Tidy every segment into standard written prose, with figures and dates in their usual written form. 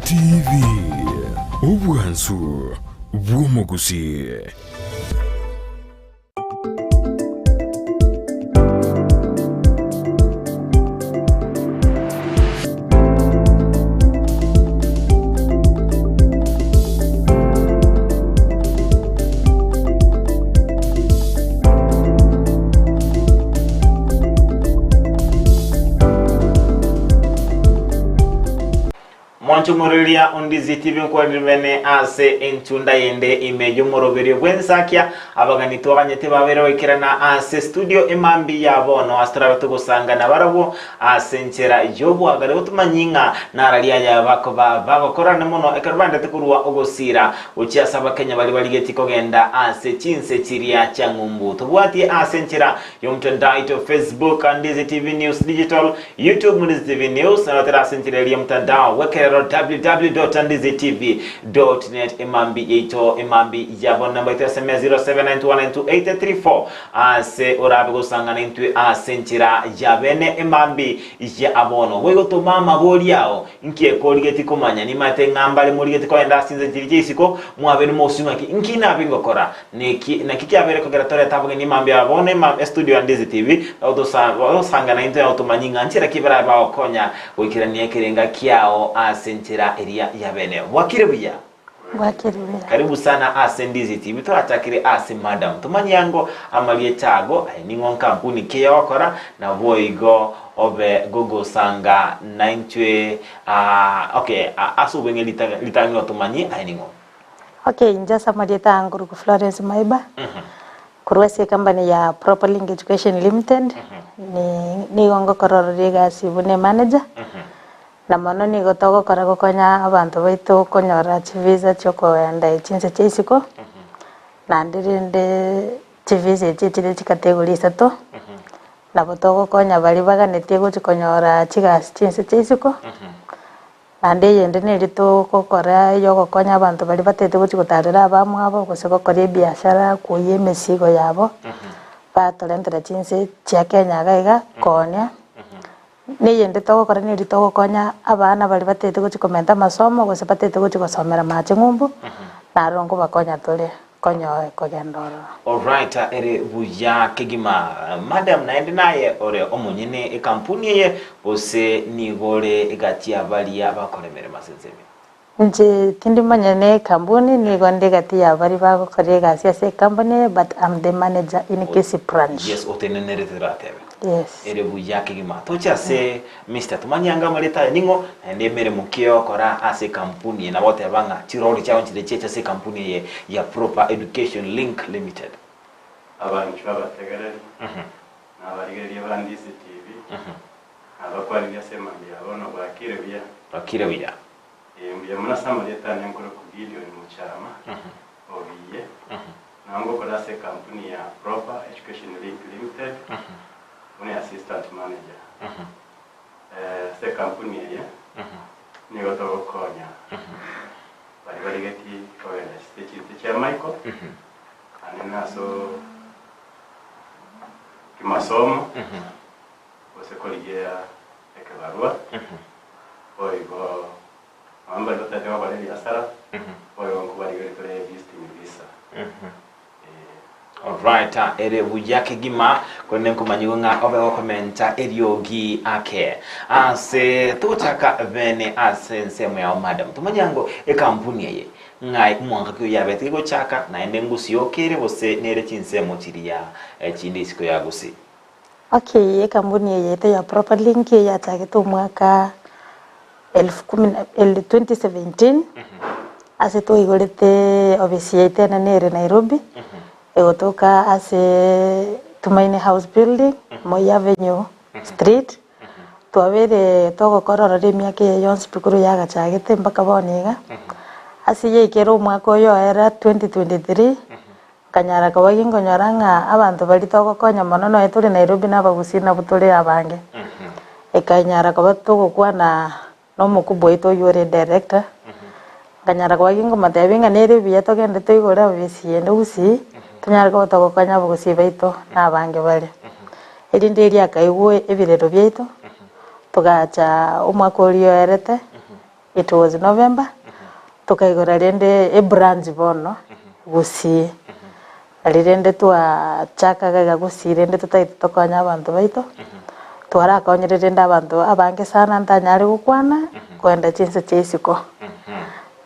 TV, obwansu bw'omogusii. Mwanche omororia o Ndizi TV nkwanire bene ase enchunda yende ime y'omoroberio bw'ensakia abagani twaganyete babere goikerana ase studio emambi ya bono ase torabe togosanga nabarabwo ase enchera y'obwagare gotomanyi ng'a narari aya bakoba bagokorana mono ekero bandete korwa ogosira gochia ase abakenya baria barigetie kogenda ase chinse chiria chia ng'umbu tobwatie ase enchera y'omtandao Facebook Ndizi TV News Digital YouTube Ndizi TV News na gotera ase enchera eria y'omtandao bw'ekerero www.ndizitv.net emambi yaito emambi yabo namba yaito ya SMS 0792192834 ase orabe gosangana intwe ase enchera ya bene emambi ya bono boigo toma amabori ao nki ekorigetie komanya nimanyete ng'a mbare morigeti kogenda ase chinse chiria chia isiko mwabe nimosio ng'aki nki nabe ngokora Neki naki kiabeire kogera torete abageni mambia aba bono ema estudio ya Ndizi TV bagotosa bagosanga naintwe na gotomanyia ng'a nchera ki barabe bagokonya goikerania ekerenga kiao ase enchera eria ya bene. Bwakire buya? Bwakire buya. Karibu sana ase Ndizi TV. Torachakere ase madam. Tomanyie ango amarieta ago, aye ning'o nkampuni ki ogokora, naboigo obe gogosanga naintwe ah okay ase obweng'e ritang'ani ritang'ani otomanyie aye ning'o. Okay, inche ase amarieta aa nkorokwa Florence Maiba, korwa ase ecompany ya Properlink Education Limited, ni nigo ngokora ororo egasi buna emanager, na mono nigo togokora gokonya abanto baito konyora chivisa chia okogenda chinse chia isiko, naende rende chivisa echi chire chicategory isato, nabo togokonya baria baganetie gochi konyora chigasi chinse chia isiko. Naende eyende neria togokora ey'ogokonya abanto baria batete gochia gotarera abamwabo, gose gokora ebiashara, koiyia emesigo yabo, batorentera chinse chia Kenya iga iga koonia. Na eyende togokora neria togokonya abana baria batete gochia komenta amasomo gose batete gochia gosomera mache ng'umbu, naro nkobakonya tore. Konyoe kogenda ororo. Alright ere buya kegima. Madam naende naye ore omonyene ekampuni eye gose nigo ore egati ya baria bakora emeremo ase ense ime? Inche tindi monyene ekampuni, nigo ndi egati ya baria bagokora egasi ase ekampuni eye but am the manager in Kisii branch. Yes otenenerete toratebe. Yes. Ere buya kegima. Toche ase Mister, tomanye anga amareta aye ning'o, naende emeremo ki ogokora ase ekampuni eye? Nabo oteba ng'a chirori chiao nchire chiacha ase ekampuni eye ya Proper Education Link Limited. Abanchwa abategereri, na abarigereria ba Ndizi TV, nabakwanirie ase emambia ya bono, bwakire buya? Bwakire buya. Ee, mbuya mono ase amarieta ane nkorokwa Gideon Mochama, Obiye, nao ngokora ase ekampuni ya Proper Education Link Limited, buna assistant manager. Ase ekampuni eye nigo togokonya baria barigeti kogenda chise chinse chia maiko, naende naso kimasomo gose korigia ekebarua, boigo nonye baria batagete gokora ebiasara, boigo nkobarigeria tore visiting visa. Alright, ere buya kegima korende nkomanyigwe ng'a obe gokomenta eriogi ake ase togochaka bene ase ensemo yao madam tomanye ango ekampuni eye ng'ai omwaka ki oyo yabete gegochaka naende ngusi yokere gose nere chinsemo chiria chinde isiko ya gusii. Okay, ekampuni eye yaito ya Properlink yachagete omwaka elfu kumi na 2017 ase twaigorete ofisi yaito enene ere Nairobi, egotoka ase Tumaini House Building, Moi Avenue Street. Twabeire togokora ororo emiaka eye yonsi pi korwa yagachagete mpaka bono iga, ase yaikere omwaka oyo oera 2023, Nkanyara koba ginkonyora ng'a abanto baria togokonya mono nonya tore Nairobi na abagusii nabwo tore abange. Ekanyara koba togokwana na omokubwa oito oywo ore director, nkanyara koba ginkomotebia ng'a nere buya togende toigore ofisi ende gusii, tonyare koba togokonya abagusii baito na abange bare. Erinde erio akaigwa ebirero biaito, togacha omwaka oria oerete. It was November, tokaigora rende ebranch bono Gusii. Nari rende twachaka iga iga Gusii rende totagete tokonye abanto baito, twarakonyire rende abanto abange sana ntanyare gokwana, kogenda chinse chia isiko.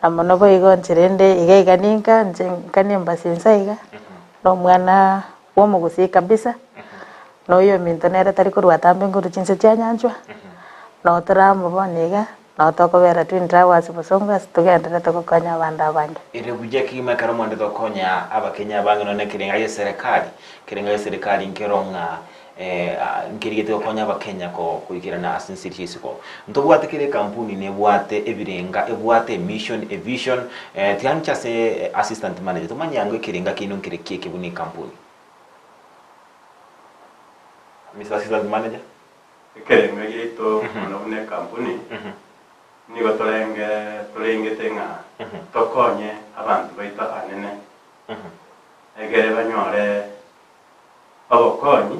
Na mono boigo inche rende iga iga ninka, inche nka nembasi inse iga, na omwana bwa omogusii kabisa, na oyominto nere tari korwa atambe nkorwa chinse chia nyanchwa, noo tore amo bono iga, noo tokobera Twin Towers bosongo ase togendererete gokonya abande abange. Ere buya kegima ekero mwendete gokonya abakenya abange nonya ekerenga gi'eserekari, ekerenga gi'eserekari nkero ng'a nkerigete gokonya abakenya koikerana ase ense eria isiko. Ntobwate kera ekampuni nebwate ebirenga, ebwate emission, evision, tiga nche ase assistant manager tomanye ango ekerenga kiaino nkere ki eke buna ekampuni. Mister Assistant Manager. Ekerenga giaito mono buna ekampuni nigo torenge torengete ng'a tokonye abanto baito anene egere banyore obokonyi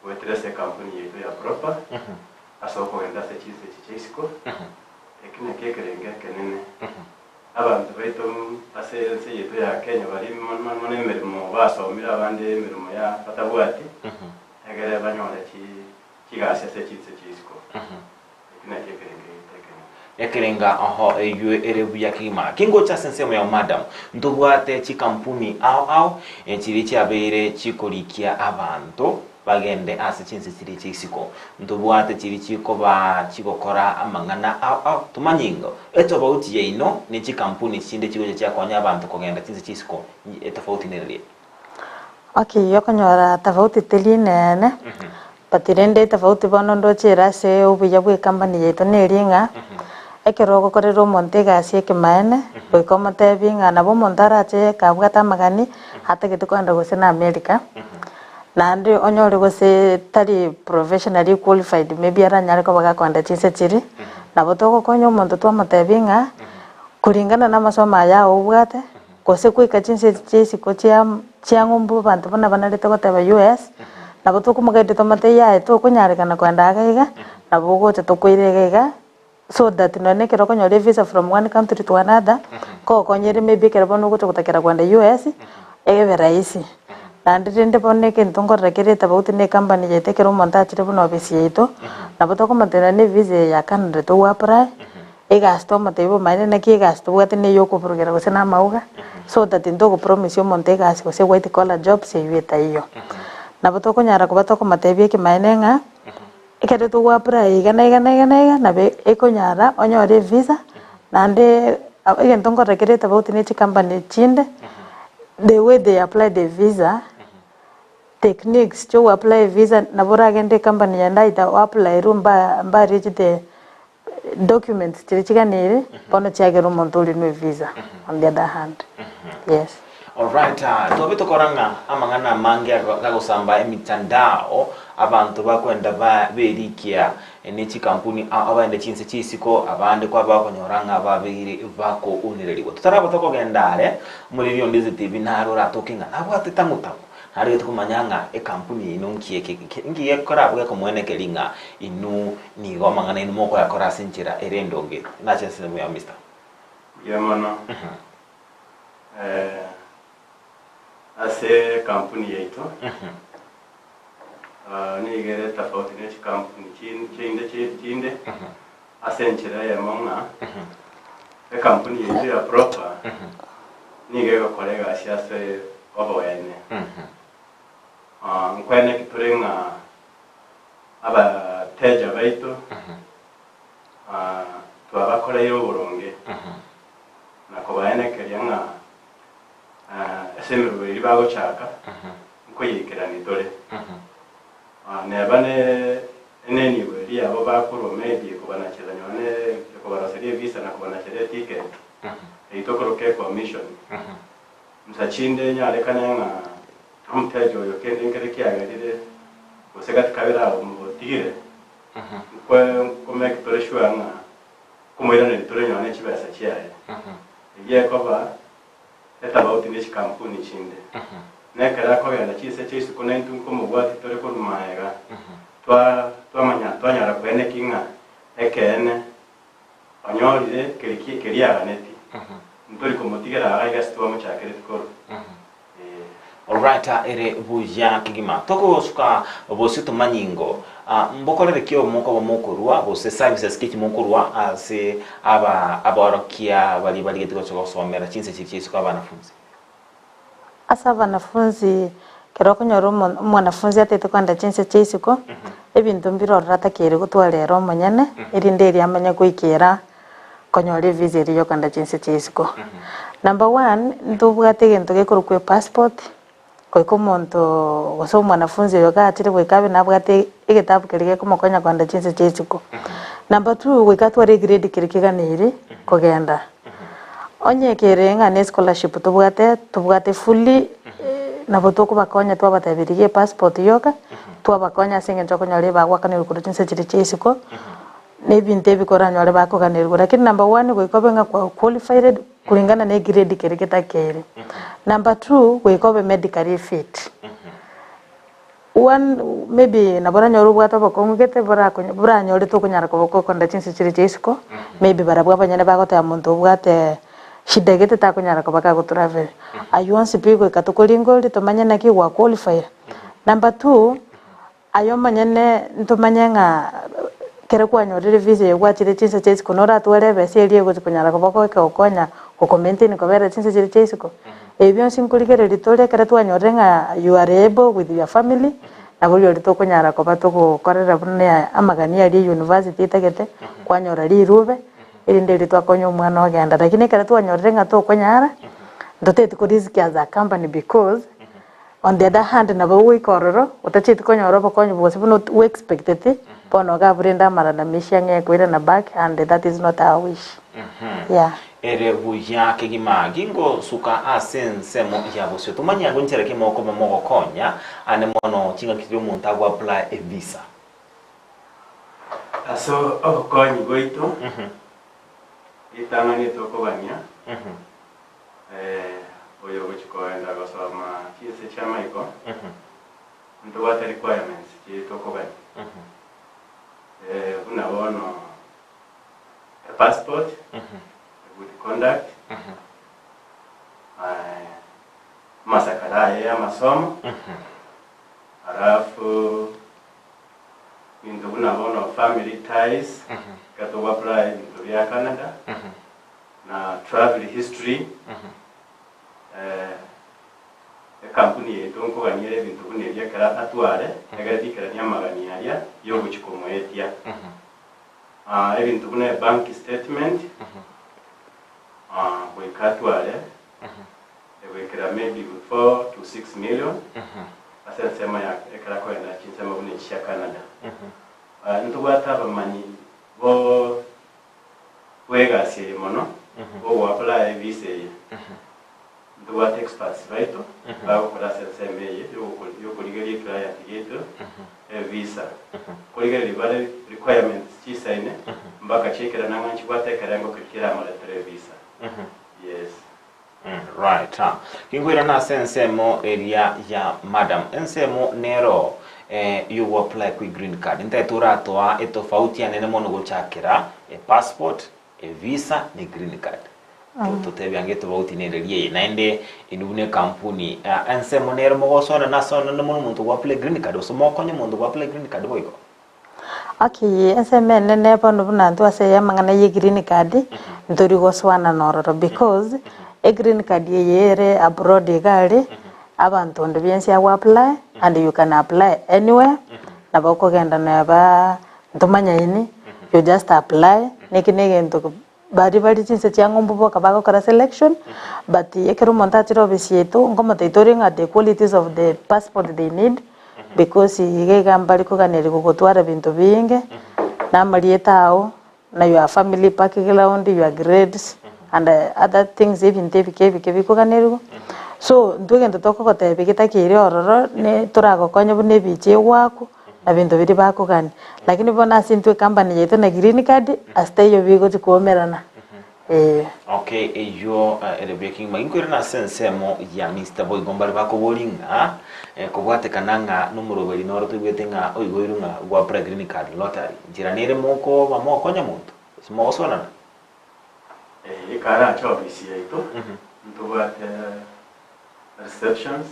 goetera ase ekampuni yaito ya Propa ase okogenda ase chinse echi chia isiko, eki nakio ekerengo ekenene. Abanto baito ase ense yaito ya Kenya baria mono emeremo basomire abande emeremo ya batabwati, egere banyore chigasi ase chinse chia isiko. Eki nakio ekerengo yaito ekenene. Ekerenga oho eywo ere buya kegima. Kingocha ase ensemo yao madam, ntobwate chikampuni ao ao chiria chiabeire chikorikia abanto bagende ase chinse chiria chia isiko. Ntobwate chiria chikoba chigokora amang'ana ao ao. Tomanye ingo etofauti yaino ne chikampuni chinde chigocha chiakonya abanto kogenda chinse chia isiko etofauti nereria? Okay, okonyora tofauti teri eneene, but rende etofauti bono ndoche ere ase obuya bwa ecompany yaito neri ng'a, ekero ogokorera omonto egasi ekemaene, goika omotebi ng'a nabo omonto arache kabwate amagani, atagete kogenda gose na America, naende onyore gose tari professionally qualified maybe aranyare koba gakoenda chinse chiria, nabo togokonya omonto twamotebia ng'a, kuringana na amasomo aya obwate. Gose goika chinse echi chia isiko chia chia ng'umbu abanto buna banarete goteba US, nabo tokomogaita tomotebie yaya tokonyarekana kogenda iga iga, nabo ogocha tokoire iga iga, so that nonye ekero okonyora evisa from one country to another, kogokonyire maybe ekero bono ogocha gotakera kogenda US, ebe rahisi. Naende rende bono egento nkorora kere etofauti na ecompany yaito ekero omonto achire buna ofisi yaito, nabo tokomotebia nonye na evisa eye ya Canada togo apply. Egasi twamotebia bomaene naki egasi tobwate neye okoburugera gose na amauga, so that ntogopromisia omonto egasi gose white collar jobs eywo etaiyo. Nabo tokonyara koba tokomotebia ekemaene ng'a, ekero togo apply iga na iga na iga na iga nabo ekonyara onyore evisa, naende egento nkorora kere etofauti ne chicompany chinde, the way they apply the visa, techniques chia ogo apply evisa nabo oragende ecompany yende aye o apply rwo mba mbarichete. Documents chiria chiganeire bono chiagera omonto ore ne visa on the other hand yes. Alright, twabe tokora ng'a amang'ana amange gagosamba emitandao, abanto bakwenda ba berikia ne chikampuni ao abaende chinse chia isiko, abande kwaba bakonyora ng'a babeire bakounererigwa. Totaraba tokogenda are, omoriri onde ase TV naro oratoke ng'a nabwate tang'u tang'u. Narigete komanya ng'a ekampuni yaino nki eke nki gekorabwo gekomoenekeria ng'a inwe nigo amang'ana aino mokoyakora ase enchera ere endonge. Nache ensemo ya Mister. Mbuya mono. Ase ekampuni yaito, nigo ere tofauti ne chikampuni chinde chinde ase enchera eyemo ng'a ekampuni yaito ya Proper nigo egokora egasi ase oboene. Nkweneki tore ng'a abateja baito twabakoreire oboronge na kobaenekeria ng'a ase emeremo eria bagochaka nkoyeikerania tore. Neba nenibo eria yabo bakorwa maybe ekobanachera nonye ekobaroseria evisa na kobanachera eticket, eyio tokoroka ecommission. Nsa chinde nyarekane ng'a omoteja oyo kende nkere kiagerire gose gati kabere abo otigire, nkwe nkomake tore sure ng'a nkomoiraneria tore nonye ne chibesa chiaye. Eyio ekoba etabauti ne chikampuni chinde. Na ekero akogenda chinse chia isiko naintwe nkomobwatia tore korwa magega, twa twamanya twanyara koeneki ng'a ekeene. Onyorire keri ki keria aganeti. Ntori komotigera iga iga ase twamochakereti korwa. Ee. Alright ere buya kegima. Togosuka bosio tomanyingo. Ah, mbokorere ki omokoba mokorua gose services ki mokorua ase aba abaorokia baria barigete gocha gosomera chinse chiria chia isiko abanafunzi? Ase abanafunzi, ekero okonyora omo omwanafunzi atagete kogenda chinse chia isiko, ebinto mbire ororo atakeire gotwara ere omonyene, erinde erio amanye goikera konyora evisa eria ya okogenda chinse chia isiko. Number one, ntobwate egento gekorokwa epassport, goika omonto gose omwanafunzi oyo gachire goika abe nabwate egetabu keria gekomokonya kogenda chinse chia isiko. Number two, goika atware egrade keria keganeiri kogenda. Onye kere ng'a ne scholarship tobwate, tobwate fully nabo tokobakonya twabatebia rigia epassport yoka, twabakonya ase eng'encho okonyora ebagwakanerwa korwa chinse chiria chia isiko, na ebinto ebi koranyore bakoganerwa. Lakini number one goika obe ng'a kwa qualified kulingana na egrade keria getakeire. Number two, goika obe medically fit. One maybe nabo oranyore obwate obokong'u gete borakonye boranyore tokonyara koba kokonda chinse chiria chia isiko, maybe barabwo abanyene bagoteba monto obwate shida gete takonyara koba kagotravel. Aywo onsi pi goika tokoringoria tomanye naki gwa qualify. Number two, aye omonyene ntomanye ng'a ekero kwanyorire visa eye gwachire chinse chia isiko noratware ebesa eria egochi konyara koba gokonya goko maintain kobera chinse chiria chia isiko. Ebi bionsi nkorigereria tore ekero twanyorire ng'a you are able with your family, nabo rirorio tokonyara koba togokorera buna amagani aria university etagete, kwanyora rirube, erinde erio twakonya omwana ogenda. Lakini ekero twanyorire ng'a tokonyara, ntotagete ko risk as a company because, on the other hand nabo ogoika ororo, otacheti konyora obokonyi bwonsi buna ot expecteti, bono iga abwo rende amalalamishi ang'e koirana back and that is not our wish, yeah. Ere buya kegima gingosuka ase ensemo ya bosio. Tomanye agwo nchera ki mokoba mogokonya ande mono chingaki chiria omonto ago apply evisa. Ase obokonyi bwaito, ritang'ani etokogania, oyo ogochia kogenda gosoma chinse chi'amaiko, ntobwate requirements chiria tokogania. Buna bono a passport, a good conduct, amasakara aye y'amasomo, alafu binto buna bono family ties, ekero togo apply ebinto bia Canada, na travel history, ekampuni yaito nkogania ere ebinto buna ebio ekero atware, egere bikeranie amagani aria yogochia komoetia. Ebinto buna ebank statement, goika atware egoikera maybe 4 to 6 million ase ensemo ya ekero akogenda chinsemo buna echi chia Canada. Ntobwate abamanyi bo bw'egasi eye mono, bogo apply evisa eye. Ntobwate experts baito bagokora ase ensemo eye yokorigereria eclient yaito evisa. Korigereria bare requirements chisaine mpaka chiaikerana ng'a nchibwate ekerengo keria keramoretere evisa. Yes. Right. Ginkoirana ase ensemo eria ya madam. Ensemo nero yogo apply kwe green card. Ntaete oratoa etofauti anene mono gochakera epassport, evisa ne green card. Totebia ange etofauti nere eria eye. Naende inwe buna ekampuni ensemo nero mogosona nase onene mono omonto ogo apply green card gose mokonye omonto ogo apply green card boigo. Okay, ensemo enene bono buna intwe ase amang'ana ya egreen card, ntori gosoana nororo because, egreen card eye ere abroad iga aria, abanto onde bwensi ago apply, and you can apply anywhere, nabo okogenda neba ntomanyaini, you just apply, neki na egento baria bare chinse chia ng'umbu boka bagokora selection, but ekero omonto achire ofisi yaito, nkomotebia tore ng'a the qualities of the passport they need, because iga iga mbare koganerigwa gotwara ebinto binge, na amarieta ao, na your family background, your grades, and other things ebinto ebike ebike bikoganerigwa. So, intwe egento tokogotebia getakeire ororo, ne toragokonye buna ebicha egwakwa. Na binto biria bakogania. Lakini bono ase intwe ecompany yaito na green card, ase taiyo bigochi kwomerana eh. Okay, eyio ere buya kegima. Inkoirana ase ensemo ya Mister boigo mbare bakoboria ng'a kobwatekana ng'a nomoroberi noro toigwete ng'a oigoirwe ng'a gwa apply green card lottery. Nchera nere mokoba mokonya monto? Gose mogosonana? Ekero arache ofisi yaito, ntobwate receptions,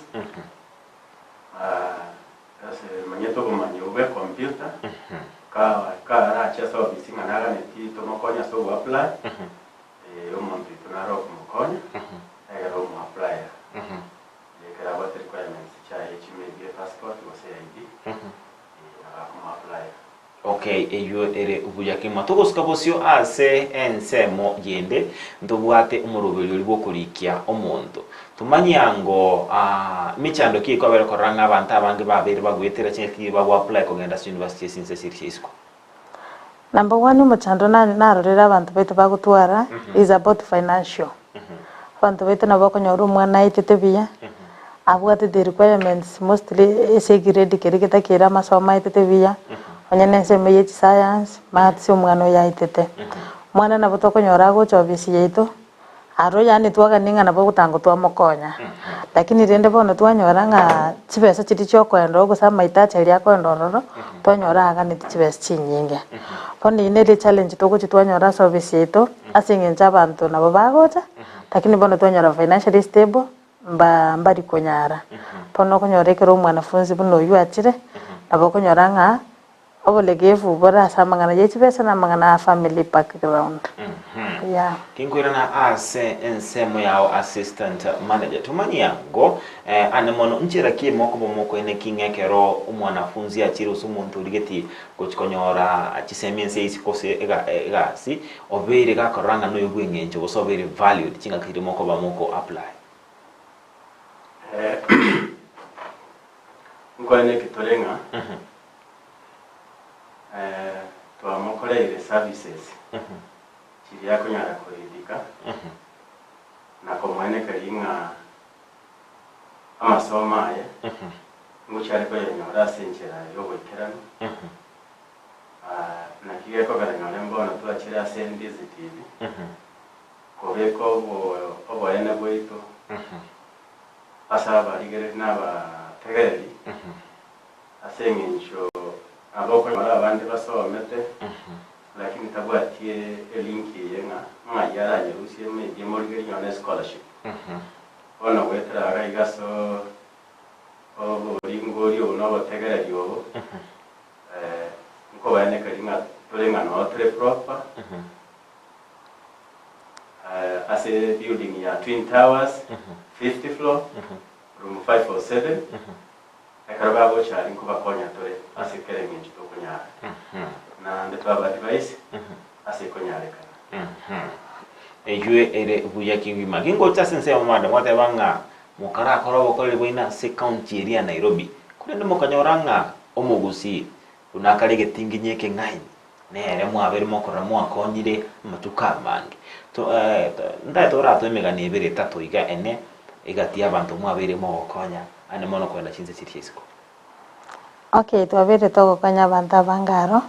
ase manyete obomanyi obwo bwa ecomputer, karache ase ofisi ng'a naganetie tomokonye ase ogo apply, omonto oito nare okomokonya, egere omo applyera. Ekero abwate requirements chiaye chi maybe epassport gose ID, nabo akomo applyera. Okay, eyio ere buya kegima. Togosuka bosio ase ensemo yende, ntobwate omoroberio oria bw'okorikia omonto. Tomanye ango mechando ki ekwabere korora ng'a abanto abange babeire bagoetera chingaki bago apply kogenda ase university ase chinsa chiria chia isiko. Number one omochando na narorire abanto baito bagotwara is about financial. Abanto baito nabo okonyora omwana aetete buya, abwate the requirements mostly ase egrade keria getakeire amasomo aetete buya, onye na ensemo ya chiscience, maths omwana oyo aetete. Omwana nabo tokonyora agocha ofisi yaito, aro yaani twagania ng'a nabo ogotanga twamokonya, lakini rende bono twanyora ng'a chibesa chiria chia okoenda oo gose amahitaji aria akoenda ororo, twanyora aganeti chibesa chinyinge. Bono eyio nere echallenge togochia twanyora ase ofisi yaito, ase eng'encho abanto nabo bagocha, lakini bono twanyora financially stable, mba mbari konyara. Bono okonyora ekero omwanafunzi buna oywo achire, nabo okonyora ng'a obolegevu bore ase amang'ana ye chibesa na amang'ana a family background. Yeah. Tinkoirana ase ensemo yao assistant manager. Tomanye ango eh, ane mono nchera ki mokoba mokoeneki ng'a ekero omwanafunzi achire gose omonto origetie gochi konyora chisemi ense isiko gose ega egasi obeire gakorora ng'a noyo bw'eng'encho gose obeire valued chingaki chiria mokoba moko apply. Nkoeneki tore ng'a twamokoreire services chiria akonyara koridika na komoenekeria ng'a amasomo aye ngochia are koyanyora ase enchera y'oboikeranu. Naki gekogera nyore mbono twachire ase Ndizi TV kobeka oboene bwaito ase abarigereria na abategereri, ase eng'encho nabo okonyora abande basomete, lakini tabwati elink eye ng'a ng'ai aranyerusie maybe emorigererie nonya ne scholarship. Bono goetera iga iga ase oboringori obo na obotegereri obo, nkobaenekeria ng'a tore ng'a noo tore proper, Ase building ya Twin Towers, fifth floor, room 507, ekero bagocha aria nkobakonya tore ase kera eng'encho tokonyara. Naende twaba advise ase ekonyarekana. Eyio ere buya kegima. Gingocha ase ensemo madam, gwateba ng'a mokarakore obokoreri bwaino ase county eria ya Nairobi, korende mokanyora ng'a omogusii buna akare egetinginyi ekeng'aini, Nere mwabeire mokorora mwakonyire amatuko amange. To ntaete oratoe emegano ebere etato iga ene egati y'abanto mwabeire mogokonya ande mono kogenda chinse chiria chia isiko. Okay, twabeire togokonya abanto abange aro.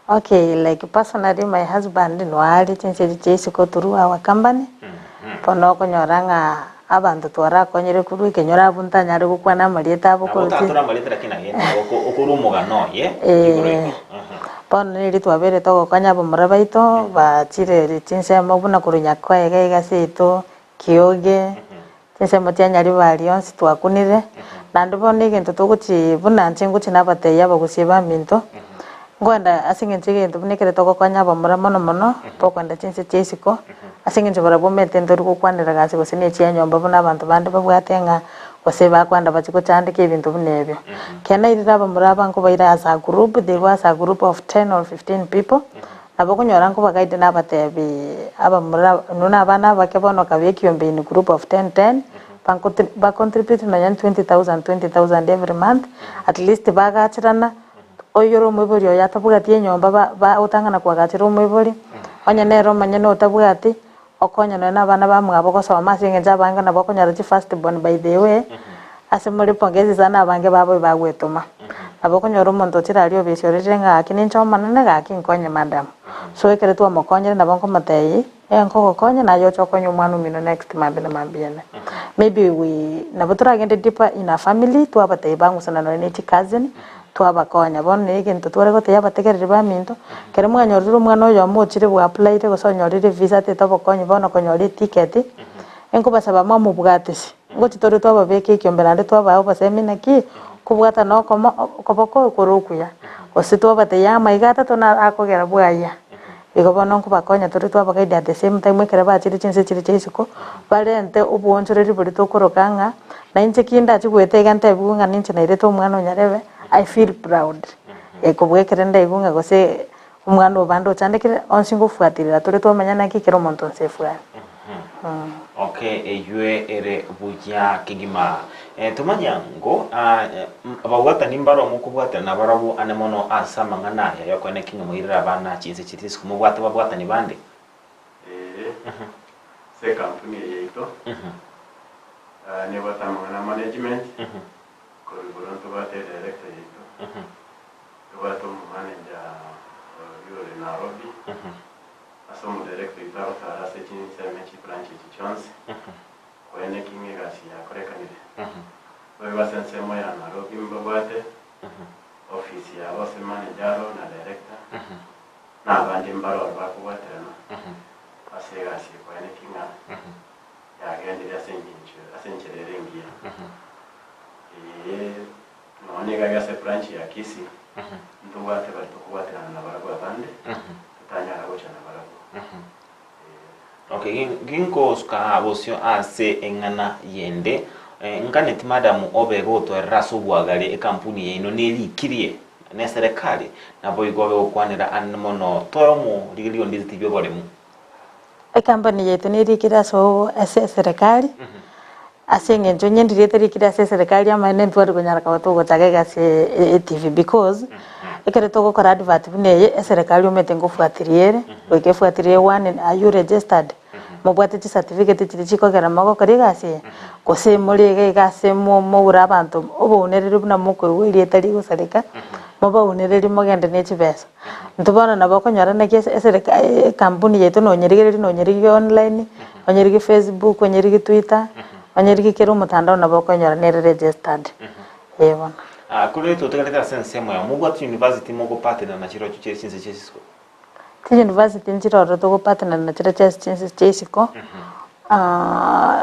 Okay, like personally my husband noare chinse echi chia isiko through our company, bono okonyora ng'a abanto twarakonyire korwa ekenyoro abwo ntanyare gokwana amarieta abo Nabo korwa chi otatora amarieta lakini aye nabo oko- okorwa omogano oye igoro Eh, igoro. Aha. bono neri twabeire togokonya abamura baito bachire chinsemo buna korwa Nyakoe iga iga seito, Kioge, chinsemo chia Nyaribari onsi twakunire, naende bono egento togochi buna inche ngochi nabatebia abagusie baminto, nkoenda ase eng'encho egento buna ekere togokonya abamura mono mono, bokoenda chinse chia isiko, ase eng'encho barabwo omanyete ntori gokwanera gasi gose na echia nyomba buna abanto bande babwate ng'a gose bakoenda bachie gochandeka ebinto buna ebio. Ekero nairire abamura aba nkobaira as a group, they go as a group of ten or 15 people, nabo okonyora nkobaguide nabatebi abamura inwe na abana abake bono kabe ekiombe in group of ten ten, bankotri bacontribute nonya ne 20,000 20,000 every month, at least bagacherana, Oyore omoibori oye atabwati enyomba ba ba otang'ana koagachera omoibori, onye nere omonyene otabwati, okonye nonya na abana bamwabo gosoma ase eng'encho abange nabo okonyora chi first born by the way, ase more pongezi sana abange babo ebagwetoma. Nabo okonyora omonto ochire aria obisi orerire ng'a gaki ninche omonene gaki nkonye madam. So ekero twamokonyire nabo nkomotebia, eh nkogokonya naye oche okonye omwana omino next mambia na mambia ene. Maybe we nabo toragende deeper in a family twabatebia bang'usana nonya ne chicousin. Twabakonya. Bono na egento tware gotebia abategereri baminto, ekero mwanyorire omwana oyomo ochire bwa applied gose onyorire evisa atete obokonyi bono konyora eticket, enkobasaba mwamobwatisi, ngochi tore twababeka ekiombe naende twabaa obosemi naki, kobwatana okomo okoboko okore okuya, gose twabatebia amaiga atato naro akogera bwayia. Igo bono nkobakonya tore twaba guide at the same time ekero bachire chinse chiria chia isiko, barente oboonchoreria boria tokoroka ng'a, na inche ki ndache goeta iga ntebiwe ng'a ninche nairete omwana o nyarebe, I feel proud. Kobua ekero ndaigwe ng'a gose omwana o bande ochandekire, onsi ngofuatirira tore twamanya naki kera omonto onsi efuare. Okay, eywe ere buya kegima. Eh, tomanye ango, ah, ababwatani mbaro mokobwatana nabarabwo ane mono ase amang'ana aya yokoeneki ng'a moirere abana chinse chiria isiko mobwate ababwatani bande. Ee, ase ekampuni eye yaito, ah, nebwate amang'ana a management, korwa igoro ntobwate edirector yaito, ntobwate omomanager oyio ore Nairobi, Ase omoderekta oito agotara ase chinsemo chibranch echi chionsi, koeneki ng'a egasi yakorekanire. Boigo ase ensemo ya Nairobi mbabwate office yabo ase manager aro na director, na abande mbare oro bakobwaterana ase egasi eye koeneki ng'a yagendire ase engencho ase enchera ere engiya. Ee, nonya nigo age ase branch ya Kisii, ntobwate baria tokobwaterana nabarabwo abande, totanyara gocha nabarabwo. Ee. Okay, ginkosuka aa bosio ase eng'ana yende, nganeti madam obe gotwerera ase obwagare ekampuni yaino nerikirie neserekari, naboigo obe gokwanera ande mono toe omorigereria onde tibia oboremu. Ekampani yaito nerikire ase ase eserekari, ase eng'encho onye ndiri etarikire ase eserekari amaene ntware konyara koba togochaka egasi eye etv because, ekero togokora advert buna eye, eserekari omanyete ngofuatiria ere, goika efuatirie one are you registered? Mobwate chicertificate chiria chikogera mogokora egasi eye? Gose more iga iga ase mo mogure abanto obounereri buna mokoigwa erieta rigosareka, mobaunereri mogende ne chibesa. Intwe bono nabo okonyora naki ase esereka ekampuni yaito nonyerigereria nonyerigie online, onyerigie Facebook, onyerigie Twitter, onyerigie kera omotandao nabo okonyora nere registered, eh bono. Ah, korende totegerete ase ensemo yao, mobwate university mogopartner na chirochio chire chinse chia isiko? Chiuniversity nchire ororo togopartner na chirochio ase chinse chia isiko,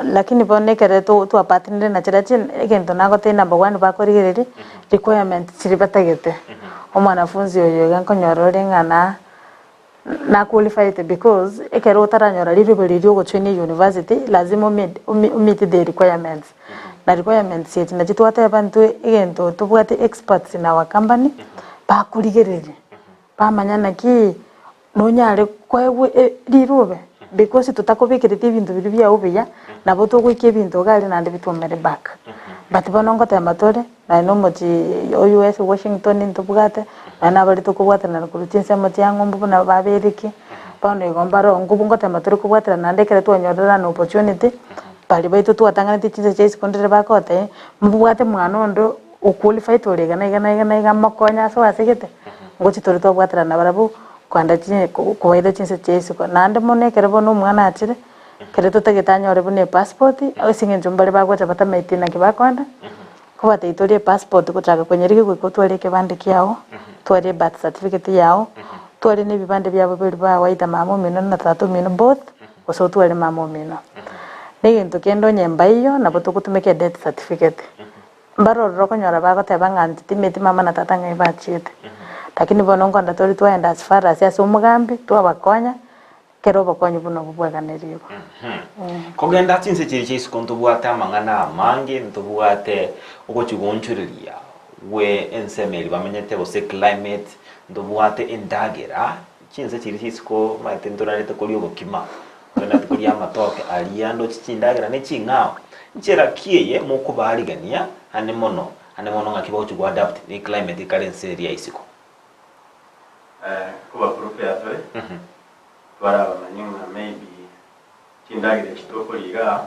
lakini bono ekere twapartnerire na chirochio egento nagotebia number one bakorigereria, requirement chiria batagete. Omwanafunzi oyo iga nkonyora ore ng'a na na qualified because ekero otaranyora rirobe riria ogojoin university lazima omeet the requirements. Na requirements echi nachi twateba intwe egento tobwate experts in our company, bakorigereria. Bamanya naki nonyare koegwa rirobe, because totakobekereti ebinto biria biao buya, nabo togoikia ebinto iga aria naende bitwomere back. But bono ngotema tore, naye na omochie o US Washington ntobwate, naende nabare tokobwatanana korwa chinsemo chia ng'umbu buna babereki, bono igo mbaro ngotema tore kobwaterana naende ekero twanyorire an opportunity, baria baito twatang'aneti chinsa chia isiko ndire bagotebia, mobwate mwana onde. Oqualified ore iga na iga na iga na iga mokonye ase oasegete, ngochi tore twabwaterana nabarabwo kogenda chi kobaira chinse chia isiko. Naende mono ekero bono omwana achire, ekero totagete anyore buna epassport, ase eng'encho mbare bagocha batamaeti naki bakoenda, kobatebia torie epassport gochaka konyerigia goika otware ekebande kiago, otware ebirth certificate yago, otware na ebibande bia babere bao either mama omino na tata omino both, gose otware mama omino. Na egento kende onye mbaiyo, nabo togotumeka edeath certificate. Mbarorire okonyora bagoteba ng'a inche timeti mama na tata ng'ai bachiete. Lakini bono nkonda tori twaenda as far as ase omogambi, twabakonya, kera obokonyi buna obwo bwaganerigwe. Kogenda chinse chiria chia isiko ntobwate amang'ana amange, ntobwate ogochia goonchoreria gwe ensemo eria bamenyete gose climate, ntobwate endagera, chinse chiria chia isiko omanyete ntorarete koria obokima, Togendererete koria amatoke aria ndoche chindagera ne ching'ao. Nchera ki eye mokobaarigania ande mono, ande mono ng'aki bagochia goadapt ne climate ekare ense eria isiko? Koba prepare tore, twarabamanye ng'a maybe chindagera echi tokoria igaa,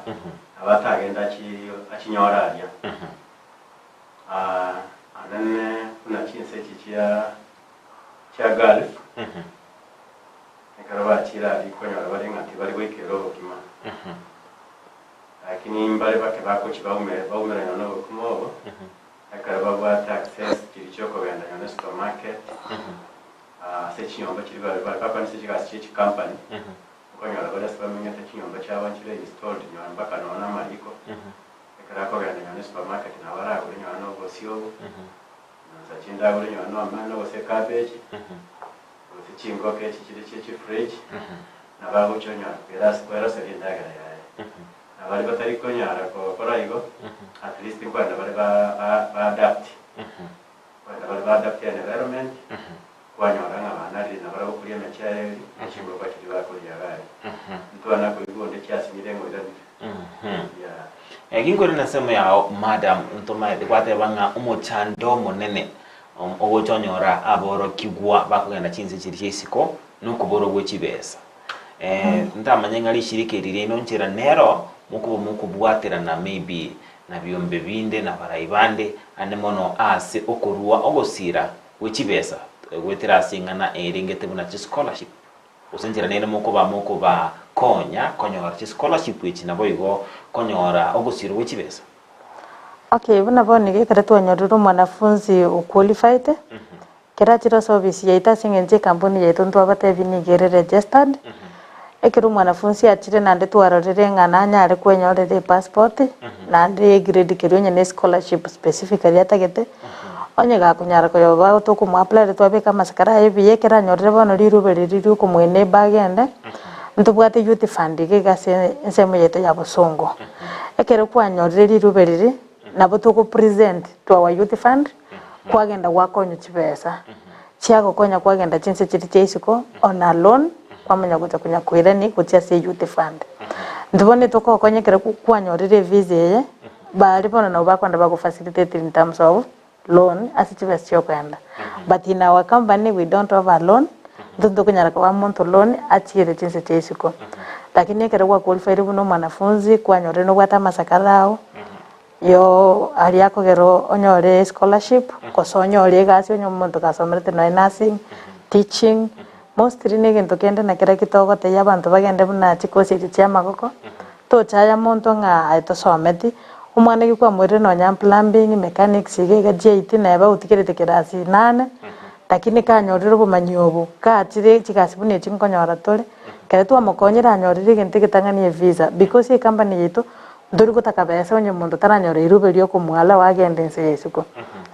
nabo atagende achi achinyore aria. Anene buna chinse echi chia chia Gulf, Ekero bachiire aria konyora bare ng'a tibari goikera obokima, lakini mbare bake bagochia baumerana nobokima obo, Ekero babwate access chiria chiokogenda nonye supermarket, ase chinyomba chiria bare bare bakwanise chigasi chie chicompany, okonyora bare ase bamenyete chinyomba chiabo nchire installed nonye mpaka nonye na amariko, ekero akogenda nonye supermarket nabo aragore nonye na obosie obo, nonye chinde agore nonye na omena gose ecabbage, gose chingoko echi chire chie chifridge, nabo agocha onyora kweroseria endagera yaye. Na baria batari konyara gokora igo, at least nkwenda bare ba ba adapt, nkwenda bare ba adapt environment, kwanyora ng'a banarire nabarabwo koria emechere eria, ne chingoko chiria bakoria iga aria. Ntwana koigwa onde chiasinyire ng'a oiranire. Yeah. Eki nkorenda ensemo yao madam ntomaete gwateba ng'a omochando omonene ogocha onyora aborokigwa bakogenda chinse chiria chia isiko nokoborwa gwe chibesa. Ntamanye ng'a rishirika eri riaino nchera nero mokoba mokobwaterana maybe na biombe binde na barai bande ande mono ase okorua ogosira gwe chibesa goetera ase eng'ana erengete buna chischolarship gose nchera nere mokoba mokobakonya konyora chischolarship echi naboigo konyora ogosirwa gwe chibesa. Okay, buna bono iga ekero twanyorire omwanafunzi o qualified, Ekero achire ase ofisi yaito ase eng'encho ekampuni yaito ntwabatebie nigo ere registered, ekero omwanafunsi achire naende twarorire ng'a nanyare kwenyorera epassport, naende egrade keria onye ne scholarship specifically atagete, onye gakonyara koyoba tokomoapplyera twabeka amasakara aye buya ekero anyorire bono rirube riria ria okomoenable agende, ntobwate youth fund iga iga ase ensemo yaito ya bosongo. Ekero kwanyorire rirube riria, nabo togopresent to our youth fund. Kwagenda gwakonywa chibesa chiagokonya kwagenda chinse chiria chia isiko on a loan kwamanya gocha konya koirani gochia ase youth fund. Intwe bono etokogokonya ekero kwanyorire evisa eye, baria bono nabo bakoenda bago facilitate in terms of loan ase chibesa chia okoenda. But in our company we don't offer loan, intwe ntokonyara koa monto loan achiere chinse chia isiko. Lakini ekero gwa qualified buna omwanafunzi kwanyorire nobwate amasakara ao. Yoo aria akogera onyore scholarship, gose onyore egasi onye omonto gasomerete nonya nursing, teaching, mostly na egento kende na kerekio togotebia abanto bagende buna chikosi echi chia amagoko, tochaya monto ng'a aye tosometi, omwana ekio kwamoirire nonya plumbing, mechanics iga iga GIT neba otigerete kerasi nane, lakini kanyorire obomanyi obo, gachire chigasi buna echi nkonyora tore, ekero twamokonyire anyorire egento egetang'ani evisa, because ecompany yaito. Ntori gotaka besa onye omonto taranyora rirobe riokomoallow agende ense ya isiko.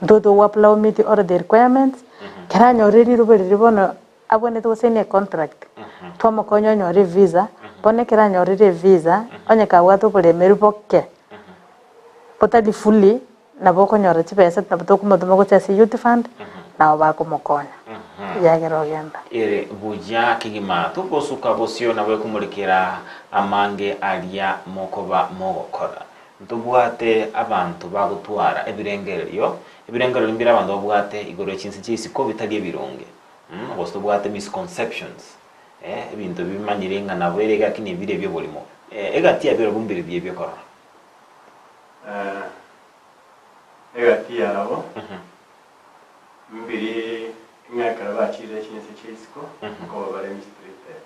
Intwe togoapply meet all the requirements, ekero anyorire rirobe riria bono abwenerete gosaini econtract, twamokonya onyore evisa, bono ekero anyorire evisa, onye kabwate oboremeru boke, botari fully, nabo okonyora chibesa nabo tokomotoma gochia ase youth fund, nabo bakomokonya, yagera ogenda. Ere buya kegima togosuka bosio na gwekomorekera amange aria mokoba mogokora. Ntobwate abanto bagotwara ebirengererio, ebirengererio mbire abanto babwate igoro ye chinse chia isiko bitari ebironge, gose tobwate misconceptions, ebinto bimanyire ng'a nabo ere iga lakini ebire ebi'oborimo. Egati ya birobwo mbire biya ebi'okorora. Egati yabo mbiri ng'a ekero bachirire chinse chia isiko nkoba bare mistreated.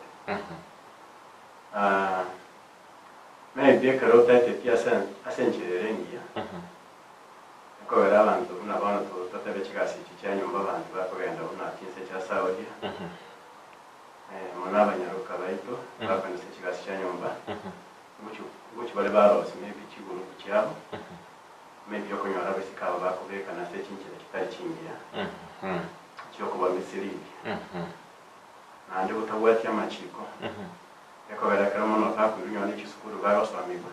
Maybe ekero otaeteti ase ase enchera ere engiya, ekogera abanto buna bono totebe chigasi echi chia nyomba abanto bakogenda buna chinse chia Saudia, mono abanyaroka baito bakonesa chigasi chia nyomba. Ngochia bare barosie maybe chigurupu chiabo, maybe okonyora abaiseke aba bakobekana ase chinchera chitari chingiya, chiokoba mislead, naende gotabwati amachiko, ekogera ekero mono bakoirwa nonye ne chisukuru bagosomigwa,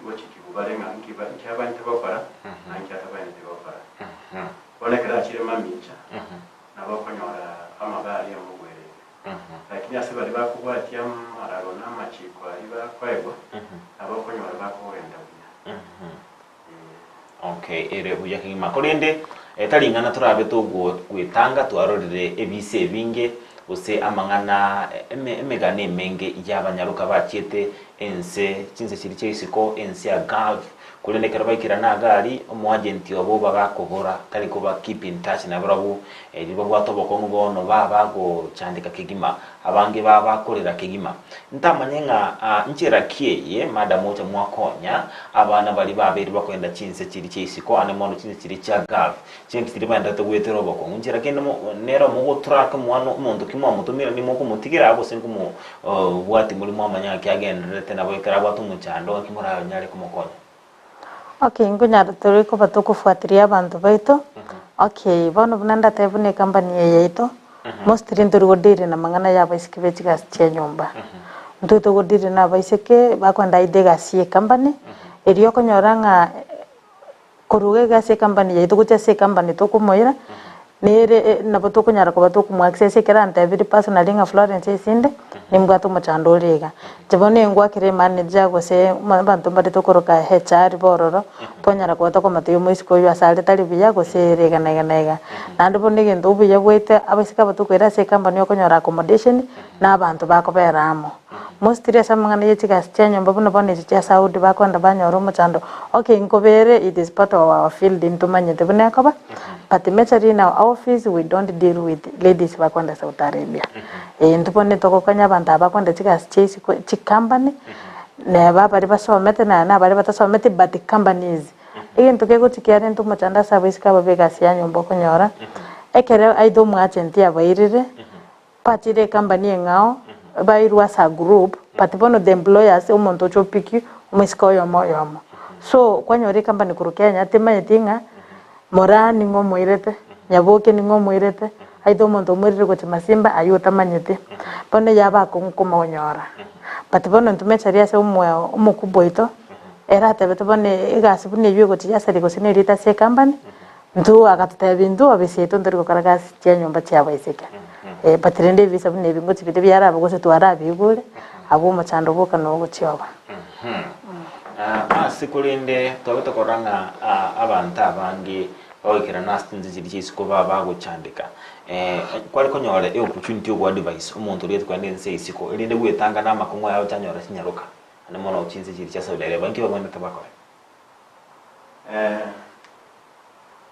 ngochikigwa bare ng'a nki ba nki abwenerete gokora, na nki atabwenereti gokora. Bono ekero achire mamincha, nabo okonyora amabe aria amogwereire. Lakini ase baria bakobwatia amararo na amachiiko aria bakoegwa, nabo okonyora bakogenda buya. Ee. Okay, ere buya kegima. Korende tari ing'ana torabe togwetanga twarorire ebisa ebinge gose amang'ana emegano emenge y'abanyaroka bachiete ense chinse chiria chia isiko ense ya Gulf Korende ekero baikerana iga aria, omoagenti obo bagakobora, tari koba keep in touch nabarabwo, erio babwate obokong'u bono baba bagochandeka kegima. Abange babo bakorera kegima. Ntamanye ng'a nchera ki eye madam ocha mwakonya abana baria babeire bakoenda chinse chiria chia isiko ande mono chinse chiria chia Gulf chinki chiria baenderete goetera obokong'u nchera kende nere omogotrack omwana omonto ki mwamotomire nimokomotigera gose nkomo bwati more mwamanya ng'aki agendererete nabo ekero abwate omochando ng'aki moranyare komokonya. Okay, nkonyara tore koba tokofuatiria abanto baito, okay, bono buna ndatebe buna ecompany eye yaito, mostly ntori godeal na amang'ana ya abaiseke be chigasi chia nyomba. Intwe togodeal na abaiseke bakoenda either egasi ya ecompany, erio okonyora ng'a korwa iga ase ecompany yaito gochia ase ecompany tokomoira, nere nabo tokonyara koba tokomo access ekero antebirie personally ng'a Florence esinde, nimbwate omochando ore iga. Inche bono ningwakera emanager gose abanto mbare tokoroka HR bororo, twanyara koba tokomotebia omoiseke oywo ase are tari buya gose ere iga na iga na iga. Naende bono egento obuya bwaito abaiseke aba tokoira ase ecompany okonyora accommodation, na abanto bakobera amo. Mostly ase amang'ana ye chigasi chia nyomba buna bono echi chia Saudi bakoenda banyora omochando, okay nkobere it is part of our field ntomanyete buna ekoba, but majorly in our office we don't deal with ladies bakoenda Saudi Arabia. Ee intwe bono nitogokonya abanto aba bakoenda chigasi chia isiko chicompany, neba baria basomete na nabaria batasometi but companies. Egento kegochi kiarenta omochando ase abaiseke aba ba egasi ya nyomba okonyora, ekero either omoagent abairire, Bachire ecompany eng'ao, bairwe ase a group, but bono the employers omonto ocha opick omoiseke oyomo oyomo. So, kwanyora ecompany korwa Kenya temanyeti ng'a Moraa ning'o omoirete, Nyaboke ning'o omoirete, aitha omonto omoirire gochia Masimba aywo otamanyeti. Bono yaba akong'u komonyora. But bono intwe mechari ase omoyo omokubwa oito, ere atebete bono egasi buna eywo egochia yasaria gose na erieta ase ecompany, Intwe agatotebia intwe obisi yaito ntori gokora gasi chia nyomba chia abaiseke. Eh, but rende ebisa buna ebi ngochi biria biarabe gose twarabiigure, abwo omochando bwoka no ogochia oba. Ase korende twabete korora ng'a abanto abange bagoikerana ase chinse chiria chia isiko ba bagochandeka. Kware konyora eopportunity yo goadvise omonto oria kogenda ense ya isiko erinde gwetanga na amakong'u aya ochanyora chinyaroka naende mono chinse chiria chia Saudi Arabia nki babwenerete bakore?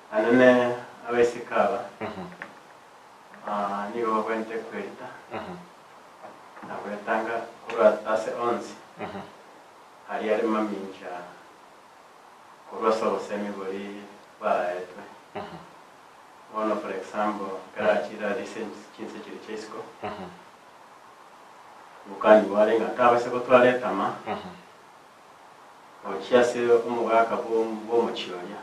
Anene abaiseke aba nigo babwenerete kwerita na gwetanga korwa ase onsi aria are mamincha korwa ase obosemi boria baraetwe. Bono for example, ekero achire aria ase chinse chiria chia isiko, ngokaniwa are ng'a tabaisa gotwara etama. Gochia ase omogaka bw'omochie oria,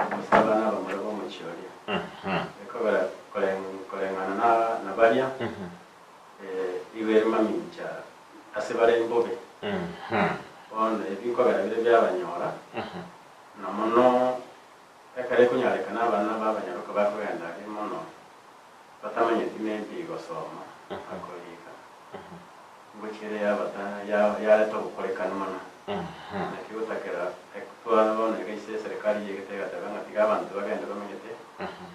gose abana abamura b'omochie oria, ekogera koreng'ana na baria, igo ere mamincha ase bare mbobe. Bono ebi nkogera bire biabanyora, na mono ekero ekonyarekana abana b'abanyaroka bakogenda aria mono, batamanyeti maybe gosoma na korika. Ngochia ere yabata yareta obokorekanu mono. Naki gotakera tware bono iga ase eserekari yegete egateba ng'a tiga abanto bagende bamenyete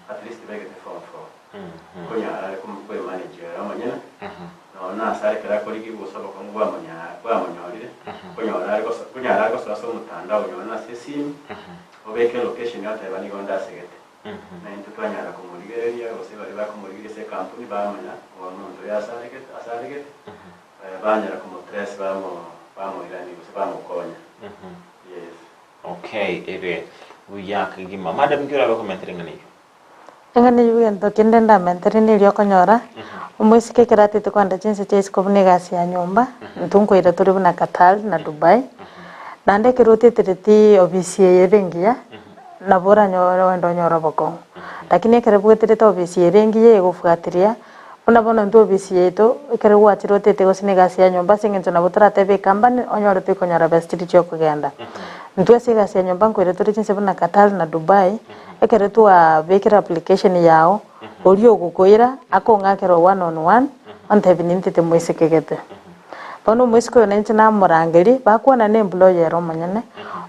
at least begete form four. Konyara are koemanage ere omonyene, nonya na ase are ekero akorigigwa gose obokong'u bwamonyorire, konyora are konyara are gosoa ase omotandao nonya na ase esimi, obeke elocation oteba nigo nde asegete. Na intwe twanyara komorigereria, gose baria bakomorigereria ase ekampuni bamanya omonto oyo asaregete asaregete, banyara komotrace bamo bamoirania gose bamokonya. Yes. Okay, ere buya kegima. Madam nki orabe komentera eng'ana eyio? Eng'ana eyio egento kende ndamentere neria okonyora, omoiseke ekero atete kogenda chinse chia isiko buna egasi ya nyomba, intwe nkoira tore buna Qatar na Dubai, naende ekero otetereti obisi eye ere engiya, nabo oranyore ogende onyore obokong'u. Lakini ekero bweterete obisi ere engiya egofuatiria, buna bono intwe obisi yaito, ekero gwachire otete gose na egasi ya nyomba ase eng'encho nabo toratebe ecompany, onyore toikonyora besa chiria chia okogenda. Intwe ase egasi ya nyomba nkoira tore chinse buna Qatar na Dubai, ekero twabekire application yago, oria ogokoira, akong'akera one on one, ontebia nintete moiseke gete. Bono omoiseke oyo nainche namorangerie, bakwana na employer ere omonyene,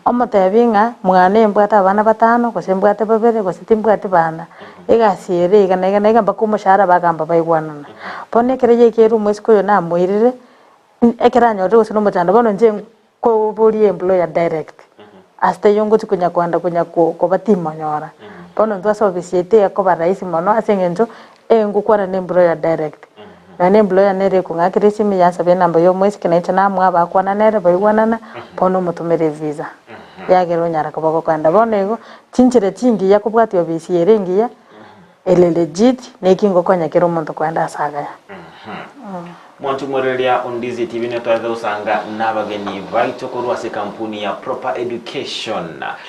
omotebi ng'a mwane mbwate abana batano, gose mbwate babere, gose timbwati bana, egasi ere iga na iga na iga mpaka omoshahara bagamba baigwanana. Bono ekero yaikeire omoiseke oyo namoirire, ekero anyorire gose na omochando bono inche nkoboria employer direct, ase taiyo ngochi konya koenda konya koba timonyora. Bono intwe ase ofisi yaito ekoba rahisi mono ase eng'encho, engokwana na employer direct. Nonya na employer nere ekong'akera esimi yansaba enamba ya omoiseke nainche namoa bakwana nere baigwanana, bono omotomera evisa. Yagera onyara koba gokogenda. Bono igo, chinchera chingiya kobwatia obisi ere engiya, ere legit, neki ngokonya kera omonto kogenda ase agaya. Mwanche omorereria o Ndizi TV netwarete gosanga nabageni baito korwa ase ekampuni ya Proper Education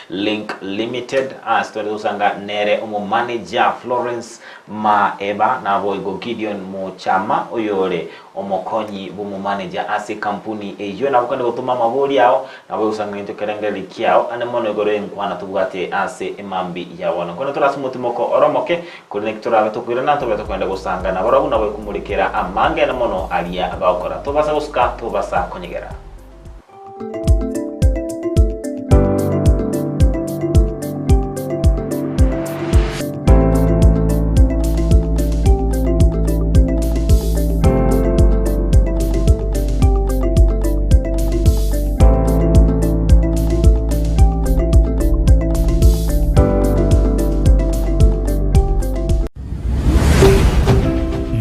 Link Limited ase twarete gosanga nere omomanager Florence Maeba naboigo Gideon Muchama oyore omokonyi bw'omomanager ase ekampuni eyio nabo kende gotoma amabori ao nabo gosanga intwe kerengererio kiao ande mono igoro y'enkwana tobwate ase emambi ya bono. Nkono tore ase omotimoko ore omoke Korende naki torabe tokoirana, ntobe tokogenda gosanga nabarabwo, nabo ekomorikera amang'ana mono aria bagokora. Tobasa gosuka, tobasa konyegera.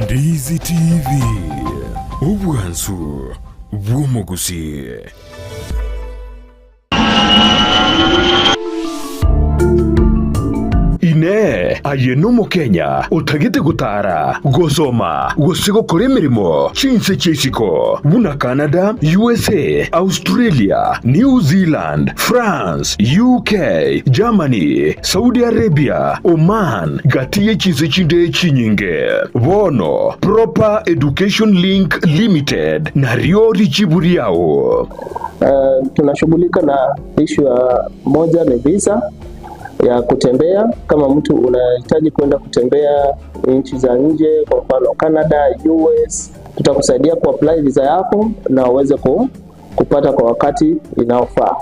Ndizi TV, obwansu bw'omogusii. Inee! Aye n'Omokenya otagete gotaara, gosoma, gose gokora emeremo chinse chia isiko buna Canada, USA, Australia, New Zealand, France, UK, Germany, Saudi Arabia, Oman, gati ye chinse chinde chinyinge? Bono Proper Education Link Limited nario richibu riao. Tunashughulika na issue ya moja ni visa ya kutembea. Kama mtu unahitaji kwenda kutembea nchi za nje, kwa mfano Canada, US, tutakusaidia kuapply visa yako na uweze kupata kwa wakati inaofaa.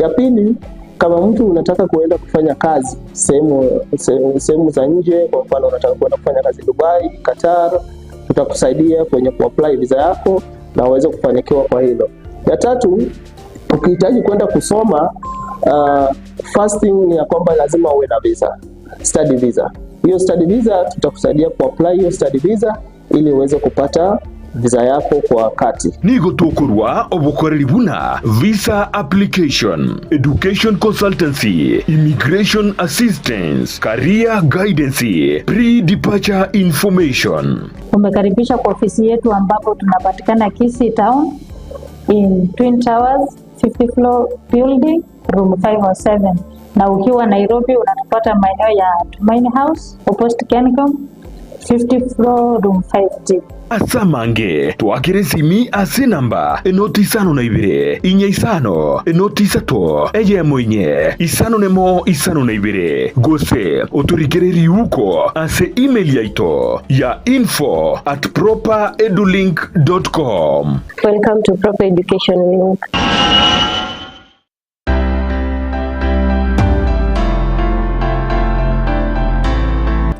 Ya pili, kama mtu unataka kuenda kufanya kazi sehemu za nje, kwa mfano unataka kuenda kufanya kazi Dubai, Qatar, tutakusaidia kwenye kuapply visa yako na uweze kufanikiwa kwa hilo. Ya tatu, ukihitaji kwenda kusoma, first thing ni ya kwamba lazima uwe na visa, study visa. Hiyo study visa tutakusaidia kuapply hiyo study visa ili uweze kupata visa yako kwa wakati. Nigo tokorwa obokoreri buna visa application, education consultancy, immigration assistance, career guidance, pre-departure information. Umekaribishwa kwa ofisi yetu ambapo tunapatikana Kisii Town in Twin Towers 50 floor building room 507, na ukiwa Nairobi unatupata maeneo ya Tumaini House opposite Kencom 50 floor room 5G. Ase amange twakere esimi ase enamba enoti isano na ibere, inya isano, enoti isato, eyemo inye, isano nemo isano na ibere, gose otorikere riuko ase email yaito ya info at properedulink dot com. Welcome to Proper Education Link.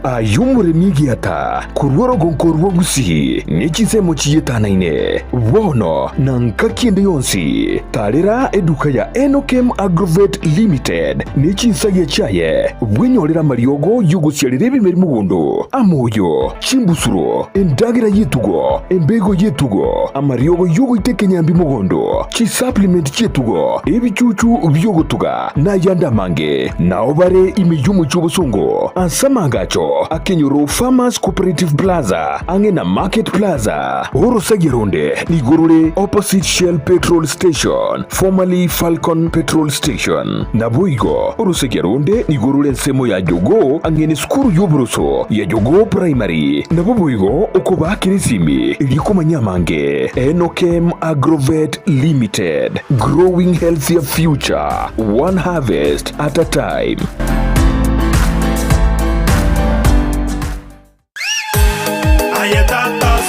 Aye omoremi egiata korwa orogonko rwa Gusii ne chinsemo chiyetanaine, bono na nkaki ende yonsi, tarera eduka ya Enokem Agrovet Limited ne chinsagia chiaye, bwenyorere amariogo y'ogosiarera ebimeri mogondo, amoyo, chimbusuro, endagera y'etugo, embego y'etugo, amariogo y'ogoita ekenyambi mogondo, chisupplement chi'etugo, ebichuchu bi'ogotuga, na ayande amange. Nao bare ime y'omochie obosongo, ase amaagacho akenyoro Farmers Cooperative Plaza, ang'e na Market Plaza. Orosagia ronde nigo rore opposite Shell Petrol Station, formerly Falcon Petrol Station. Naboigo orosagia ronde nigo rore ensemo ya Jogoo ang'e nesukuru y'oboroso ya Jogoo Primary. Nabo boigo okobaakera esimi erio komanya amange. Enokem Agrovet Limited, growing healthier future, one harvest at a time.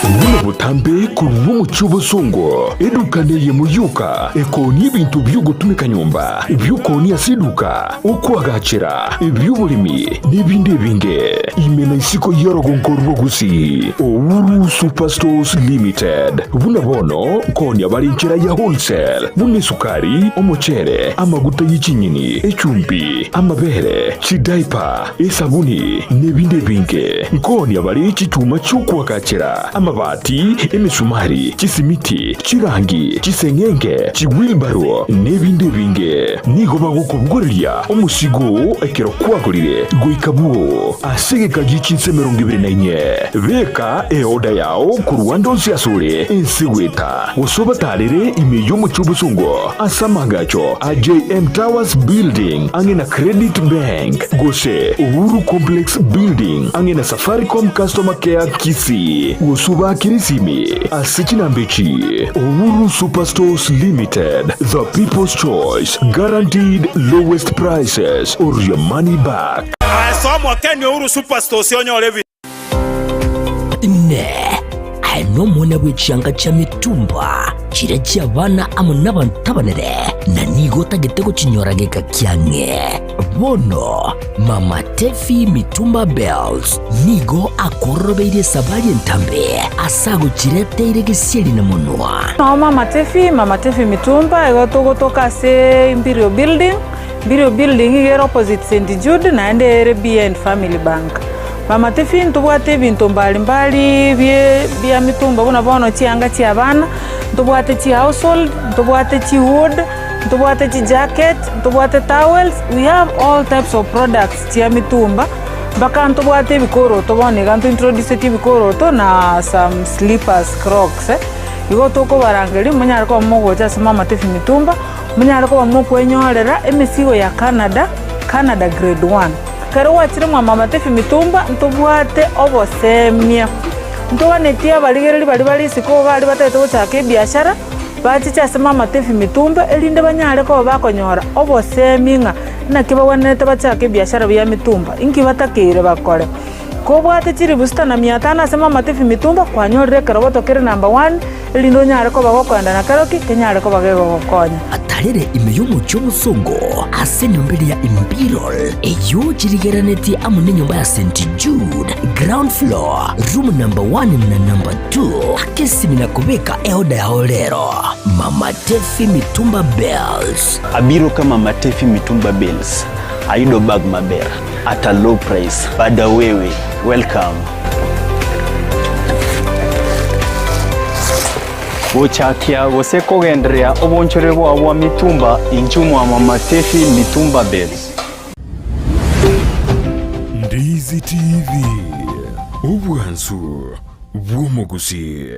Buna botambe korwa omochie obosongo, eduka neyemo yoka ekoonia ebinto bi'ogotumeka nyomba, ebi'okoonia ase eduka, okoagachera, ebi'oboremi, na ebinde ebinge. Ime na isiko y'orogonko rwa Gusii, Uhuru Superstores Limited. Buna bono, konya bare enchera ya wholesale, buna esukari, omochere, amaguta ye chinyeni, echumbi, amabere, chidaipa, esabuni, nebinde ebinge. Nkonya bare chichuma chi'okoagachera, amabati, emesumari, chisimiti, chirangi, chiseng'enge, chiwheelbarrow, nebinde ebinge. Nigo bagokobogoreria omosigo oo ekero kwagorire goika bwoo ase egeka gie chinsa 24. Beka eoda yao korwa ande onsi asore ense goeta, gose obatarere ime y'omochie obosongo ase amaagacho a JM Towers Building ang'e na Credit Bank, gose Uhuru Complex Building ang'e na Safaricom Customer Care Kisii, gose obaakere esimi ase chinamba echi, Uhuru Superstores Limited, the people's choice, guaranteed lowest prices or your money back. Ase omokeni Uhuru Superstores onyore ebinto. Inee! Aye nomwana bwe chianga chia mitumba, chiria chi'abana amo nabanto abanene, na nigo otagete gochinyora geka kiang'e? Bono Mama Tefi Mitumba Bells nigo akororobeirie esabari entambe ase agochireteire gesieri na monwa. Nao Mama Tefi, Mama Tefi Mitumba, igo togotoka ase Imperial Building, Imperial Building iga ere opposite St Jude naende ere behind Family Bank. Mama Tefi ntobwate ebinto mbali mbali bie bia mitumba buna bono chianga chia abana, ntobwate chi household, ntobwate chi wood, Ntobwate chijacket, ntobwate towels, we have all types of products chia mitumba, mpaka ntobwate ebikoroto bono iga ntointroducetie ebikoroto na some slippers, crocs eh. Igo tokobarangeria monyare koba mogocha ase Mama Tefi Mitumba, monyare koba mokwenyorera emesigo ya Canada, Canada grade one. Ekero gwachire mwa Mama Tefi Mitumba ntobwate obosemia, ntoganetie abarigereria baria bare isiko baria batagete gochaka ebiashara. Bachiche ase mamatebi mitumba, erinde banyare koba bakonyora obosemi ng'a naki bagwenerete bachake ebiashara bia mitumba, inki batakeire bakore. Kobwate chilifu sita na mia tano ase mamatebi mitumba, kwanyorire ekeroboto kere number one, erinde onyare koba gokoenda na keroki, kenyare koba gegogokonya. Atarere ime y'omochie omosongo ase enyomba eria ya Imperial, eyio chirigeranetie amo nenyomba ya St. Jude, ground floor, room number one na number two. Akesimi na kobeka eoda yao rero. Mama Tefi Mitumba Bales. Abiro ka Mama Tefi Mitumba Bales ayudo bag maber at a low price bada wewe welcome. Gochakia gose kogendereria obonchore bwao bwa mitumba inchuo mwa Mama Tefi Mitumba Bales. Ndizi TV, obwansu bw'omogusii.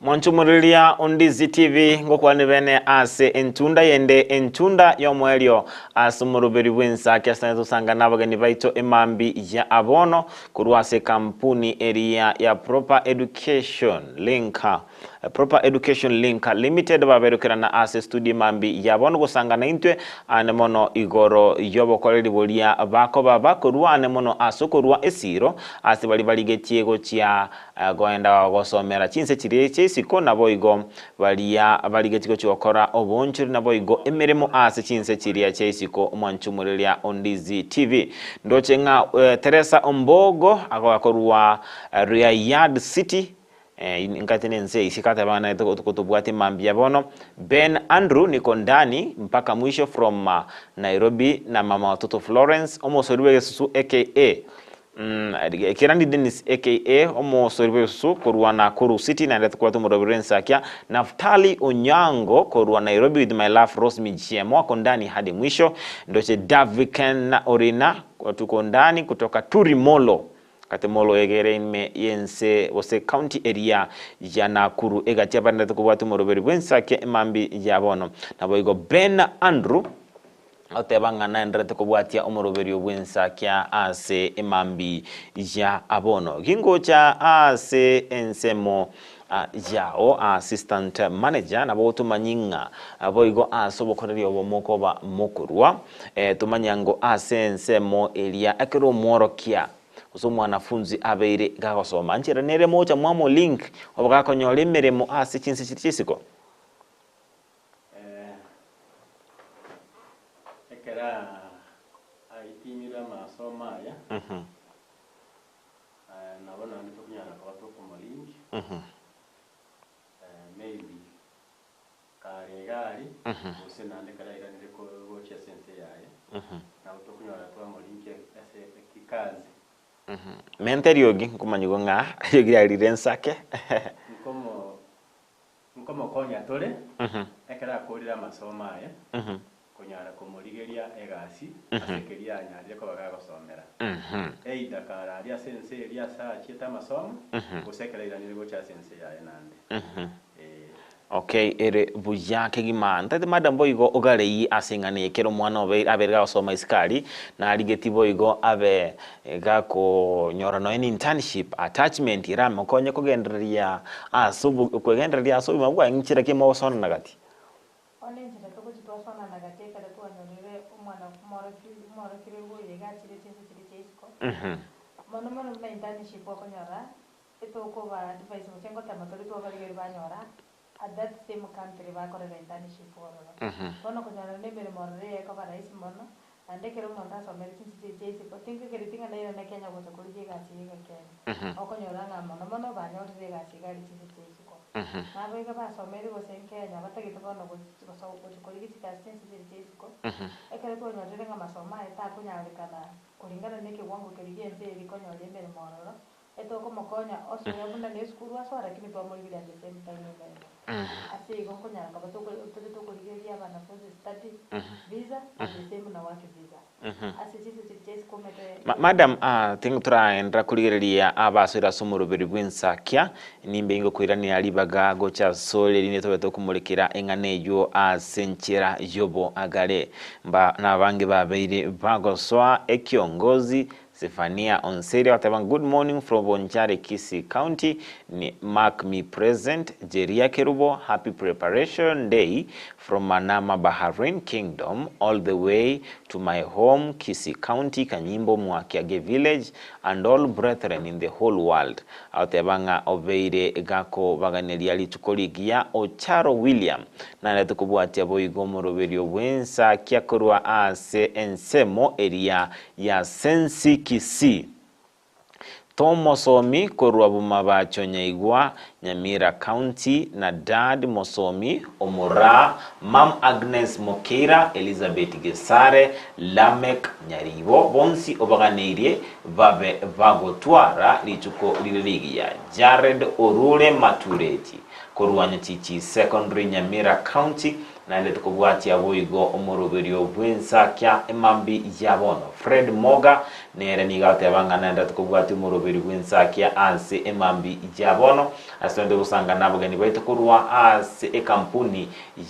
Mwanchumuriria Ondizi TV ngokwane bene ase entunda yende entunda y'omoerio ase omoroberi bw'ensaki ase tosanga n'abageni baito emambi ya abono korwa ase ekampuni eria ya Proper Education Link Proper Education Link Limited baberokerana ase studio emambi ya bono gosangana intwe ane mono igoro y'obokoreri boria bakoba bakorwa ane mono ase okorwa esiro ase baria barigetie gochia Goenda gosomera chinse chiria chia isiko, naboigo baria barigetie gochia gokora oboonchori, naboigo emeremo ase chinse chiria chia isiko. Omwanchumoriria o Ndizi TV. Ndoche ng'a Teresa Ombogo agokorwa Riyadh City, nkate nense isiko ateba ng'a naye tobwate mambia bono. Ben Andrew niko ndani mpaka mwisho from Nairobi na mama watoto Florence omosori bw'egesusu aka Kerandi Dennis aka omosori bw'egesusu korwa Nakuru City naende tokwate omoroberi bw'ensakia Naftali Onyango korwa Nairobi with my love Rose Mijiemo ako ndani hadi mwisho ndoche Daviken Orina tuko ndani kutoka Turi Molo kate Molo egere ime y'ense gose county eria ya Nakuru egati abarendete kobwata omoroberi bw'ensakia emambi ya bono naboigo Ben Andrew Oteba ng'a naenderete kobwatia omoroberio bw'ensakia ase emambi ya abono. Gingocha ase ensemo. yao assistant manager nabo otomanyi ng'a boigo ase obokoreri obo mokoba mokorwa tomanye ngo ase ensemo eria ekero omworokia gose omwanafunzi abeire gagosoma nchera nere mocha mwamo link obo gakonyora emeremo ase chinse chiria chia isiko. Ekero aitimire amasomo aya, nabo naende tokonyara koba tokomolink, maybe kare iga aria, gose naende ekero airanire gochia ase ense yaye, nabo tokonyora twamolinkia ase ekikazi. Menta eriogi, nkomanyigwa ng'a eriogi riaye rire ensake. Nkomo Nkomokonya tore, ekero akoorire amasomo aye, konyara komorigeria egasi ase keria anyarire koba gagosomera, either kare aria ase ense eria ase achiete amasomo, gose ekero airanire gocha ase ense yaye naende. Ee. Okay, ere buya kegima. Ntaete madam boigo ogarei ase eng'ana eye ekero omwana obeire abeire gagosoma isiko aria, narigeti boigo abe Gakonyora nonya ne internship, attachment eramokonye kogendereria ase obo kwegendereria ase obogima bwaye nchera ki mogosonana gati? Bono enchera togochia twasonana gati ekero twanyorire omwana omworoki omworokererwa oyo iga achire chinse chiria chia isiko, mono mono buna internship okonyora, etokoba advise gose ngotema tore twabarigeria banyora at that same country bakorera internship ororo. Bono konyora na emeremo ororo eye ekoba rahisi mono, naende ekero omonto asomere chinse chiria chia isiko, tinkagereti ng'a nairane Kenya gocha korigia egasi eye iga Kenya. Okonyora ng'a mono mono banyorire egasi iga aria chinse chia isiko. Nabo iga basomeire gose Kenya batagete bono gochi goso gochi korigia chigasi chinse chiria chia isiko, ekero twanyorire ng'a masomo aye takonyarekana kulingana na ekewango keria gia ense eye rikonyoria emeremo ororo, Etokomokonya osoe buna nesukuru asoe lakini twamorigeria at the same time emeremo. Ase igo nkonyara koba toko tore tokorigereria abanafunzi study visa at the same na work visa. Ase chinse chiria chia isiko omanyete Ma- Madam, ah, ting toraenderera korigereria abasoire ase omoroberi bw'ensakia, nimbe ingokoirania ribaga gocha asore erinde tobe tokomorekera eng'ana eyio ase enchera y'oboagare. Mba nabange babeire bagosoa ekiongozi Zephania Onseri agoteba Good morning from Bonchari Kisii County ni mark me present Jeria Kerubo happy preparation day from Manama Bahrain Kingdom all the way to my home Kisii County Kanyimbo Mwakiage village and all brethren in the whole world agoteba ng'a obeire gakobaganeria rituko rigiya Ocharo William Naende tokobwatia boigo omoroberio bw'ensakia korwa ase ensemo eria ya Sensi Kisii. Tom Mosomi korwa Bomabacho Nyaigwa, Nyamira County na Dad Mosomi, Omoraa, Mum Agnes Mokeira, Elizabeth Gesare, Lameck Nyaribo bonsi obaganeirie babe bagotwara rituko rire rigiya. Jared Orure Matureti korwa Nyatichi Secondary, Nyamira County Naende tokobwatia boigo omoroberio bw'ensakia emambi ya bono. Fred Moga nere nigo ateba ng'a naende tokobwatia omoroberio bw'ensakia ase emambi ya bono ase togende gosanga nabageni baito korwa ase ekampuni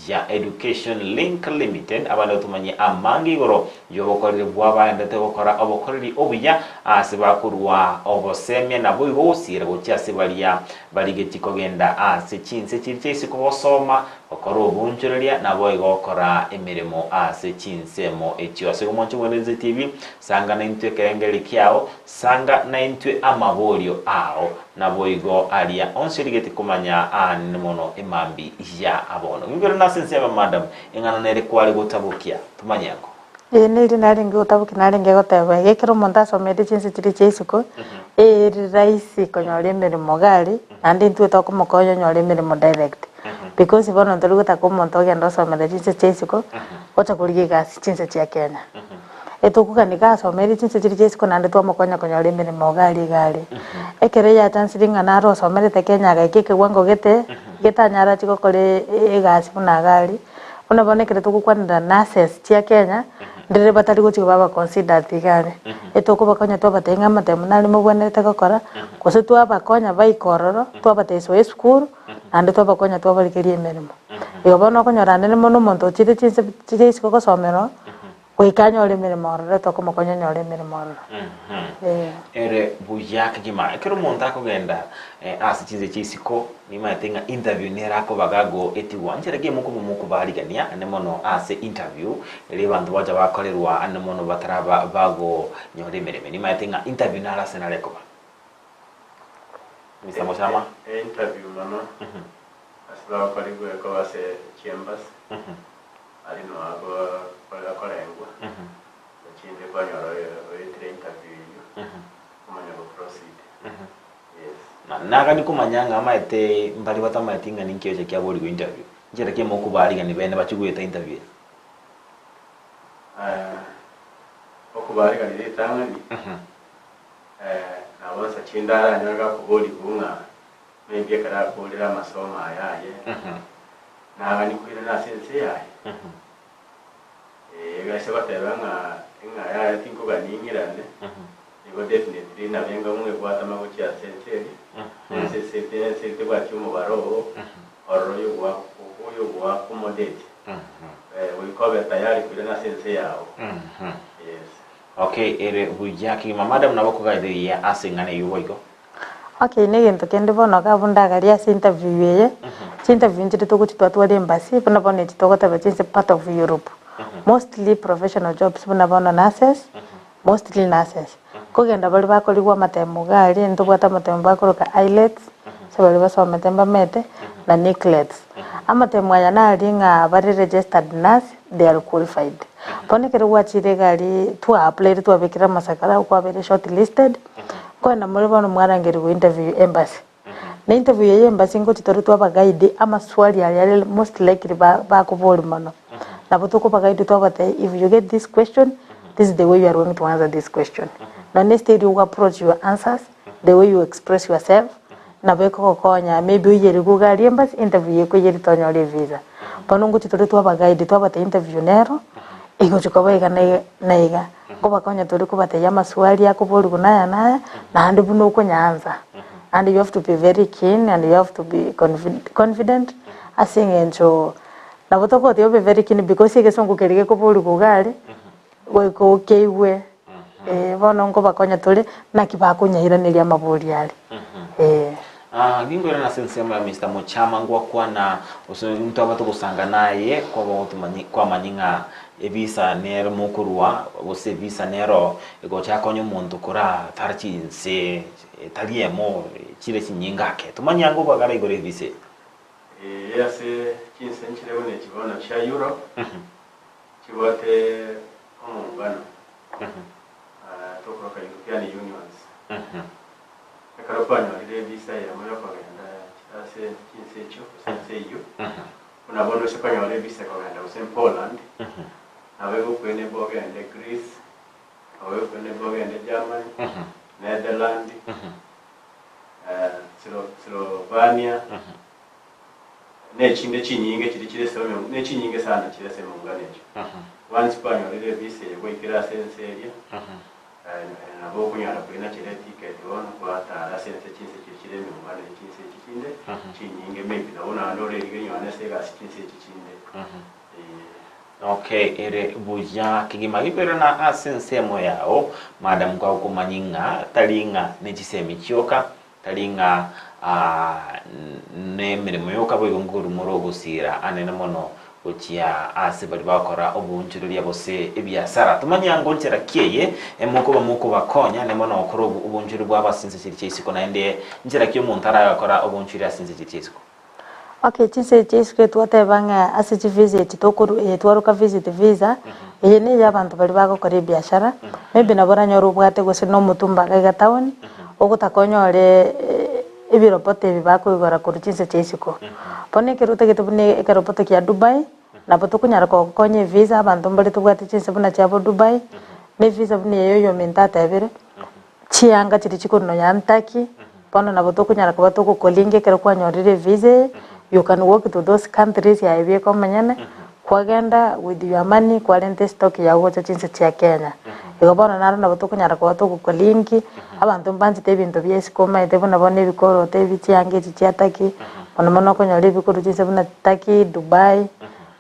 ya Education Link Limited abande batomanyie amange igoro y'obokoreri bw'abaendete gokora obokoreri obuya ase bakorua obosemia naboigo gosiira gochia ase baria barigetie kogenda ase chinse chiria chia isiko gosoma Gokora obonchoreria naboigo gokora emeremo ase chinsemo echio. Ase igo mwanche bwendense TV, sanga naintwe ekerengererio kiao, sanga naintwe amaborio ao, naboigo aria onsi origetie komanya aane mono emambi ya abono. Ng'igwere nase ense y'aba madam, eng'ana nere kware gotabokia, tomanye ango. Eye neri narenge gotabokia narenge goteba iga ekero omonto asomete chinse chiria chia isiko, eri rahisi konyora emeremo iga aria, naende intwe tokomokonya onyore emeremo direct. Because bono ntori gotaka omonto ogende osomere chinse chia isiko, ocha korigia egasi chinse chia Kenya. Etokogania iga asomeire chinse chiria chia isiko naende twamokonya konyora emeremo iga aria iga aria. Ekero yachansire ng'a naro osomerete Kenya agaika ekewango gete, getanyara achie gokora egasi buna iga aria. Buna bono ekero togokwanera nurses chia Kenya, ndire batari gochia koba aba considered iga aria. Etokobakonya twabatebia ng'a amatemo nare mobwenerete gokora, gose twabakonya baike ororo, twabatebia soa esukuru, naende twabakonya twabarigeria emeremo. Igo bono okonyora naende mono omonto ochire chinse chiria isiko gosomera oo. Goika anyore emeremo ororo, tokomokonya onyore emeremo ororo. Eh. Ere buya kegima. Ekero omonto akogenda eh, ase chinse chia isiko, nimaete ng'a interview nere akobaga goetigwa. Nchera ki mokoba mokobarigania ande mono ase interview, erio abanto bacha bakorerwa ande mono bataraba bagonyora emeremo. Nimaete ng'a interview naro ase naro ekoba. Mister Mochama? Interview mono ase bagokorigwa ekoba ase chiembassy. Aria noo akorengwa, echinde kwanyora oetire interview eyio, omanye go proceed. Yes. Nagani komanya ng'a amaete mbare batamaeti ng'a ninki ocha kiaborigwe interview. Nchera ki mokobarigani bene bachie goeta interview eye? Okobarigani ritang'ani, nabo nsa chinde aranyore gakoborigwa ng'a Maybe ekero akoorire amasomo aya aye, nagani koirana ase ense yaye. Eh, egase goteba ng'a ng'a yaya tinkogania ing'irane, nigo definitely nabe ngamwebwata gochia ase ense eria, ense ese ense eria tebwati omobaro oo, ororo oyogoa oyogoa accommodate. Eh, goika obe tayari koirana ase ense yago. Yes. Okay, ere buya kegima. Madam nabo okogaereria ase eng'ana eyio boigo. Okay, na egento kende bono iga abwo ndagaria ase interview eye, chinterview nchire togochia twatwara embassy, buna bono echi togoteba chinse part of Europe. Mostly professional jobs buna bono nurses, mostly nurses. Kogenda baria bakorigwa amatemo iga aria, ntobwate amatemo bakoroka IELTS, ase baria basomete mbamaete, na NCLEX. Amatemo aya naria ng'a bare registered nurse, they are qualified. Bono ekero gwachire iga aria, twa applyire twabekire amasakara kwabeire shortlisted, Nkoenda more bono mwarangerigwe interview embassy. Na interview eye embassy ngochi tore twabaguide amaswali aria are most likely ba bakoboria mono. Nabo tokobaguide twabatebia if you get this question, this is the way you are going to answer this question. Nonye style ogo approach your answers, the way you express yourself, nabo ekogokonya maybe oiyerigwe iga aria embassy, interview ekoiyeria tonyore evisa. Bono ngochi tore twabaguide twabatebia interview nero, egochi koba iga na iga na iga. Nkobakonya tore kobatebia amaswali akoborigwa naya naya, naende buna okonyaansa. And you have to be very keen and you have to be confident ase eng'encho nabo togoteba obe very keen because egesongo keria gekoborigwa iga aria, goika okeigwe eh, bono nkobakonya tore naki bakonyairaneria amabori aria eh. Ah, ginkoirana ase ensemo ya Mister Mochama ngwakwana gose ntwaba togosanga naye kwaba gotomanyi kwamanyi ng'a evisa nere mokorwa gose evisa nero egocha yakonya omonto kora tara chinse etari emo chire chinyinge ake. Tomanye ango obagara igoro evisa eye. Ee, ase chinse nchire buna echi bono chia Europe, chibwate omongano, tokoroka European Unions. Ekero kwanyorire evisa eyemo yokogenda ase chinse echio gose ense eyio, buna bono ose konyora evisa ekogenda gose Poland, nabo egokweneba ogende Greece, nabo egokweneba ogende Germany, Netherland, Slovenia, na echinde chinyinge chiria chire ase omo ne chinyinge sana chire ase emungano echio. Once kwanyorire evisa eye gwaikire ase ense eria, Nabo okonyara koinachera etiketi bono gwatara ase ense chinse chiria chire emegwano ye chinse echi chinde chinyinge maybe nabo naende orerigerie nonya ase egasi chinse echi chinde eeh. Okay, ere buya kegima gikoirana ase ensemo yao madam kwagokomanyi ng'a tari ng'a nechisemi chioka tari ng'a nemeremo yoka boigo nkorumora ogosiira anene mono gochia ase baria bagokora oboonchoreria gose ebiasara. Tomanye ango nchera ki eye mokoba mokobakonya ane mono gokora oboonchoreria bwabo ase chinse chiria chia isiko naende nchera ki omonto aragakora oboonchoreria ase chinse chiria chia isiko. Okay, chinse chia isiko twateba ng'a ase chivisa echi tokoru eye twaroka visit visa, eye ne eya abanto baria bagokora ebiashara, maybe nabo oranyore obwate gose na omotumba iga iga town, ogotaka onyore ebiropoto ebi bakoigora korwa chinse chia isiko. Bono ekero otagete buna ekeropoto kia Dubai, nabo tokonyara kogokonya evisa, abanto mbare tobwate chinse buna chiabo Dubai, na evisa buna eye oyominto atebire, Chianga chiria chikorwa nonya Turkey, bono nabo tokonyara koba togokolinga ekero kwanyorire evisa eye, you can walk to those countries aye bieka omonyene, kwagenda with your money kwarenta estock yago gocha chinse chia Kenya. Igo bono naro nabo tokonyara koba togokolinki, abanto mbanchete ebinto bia isiko omanyete buna bono ebikoroto ebi chianga echi chia Turkey, mono mono okonyora ebikorwa chinse buna Turkey, Dubai,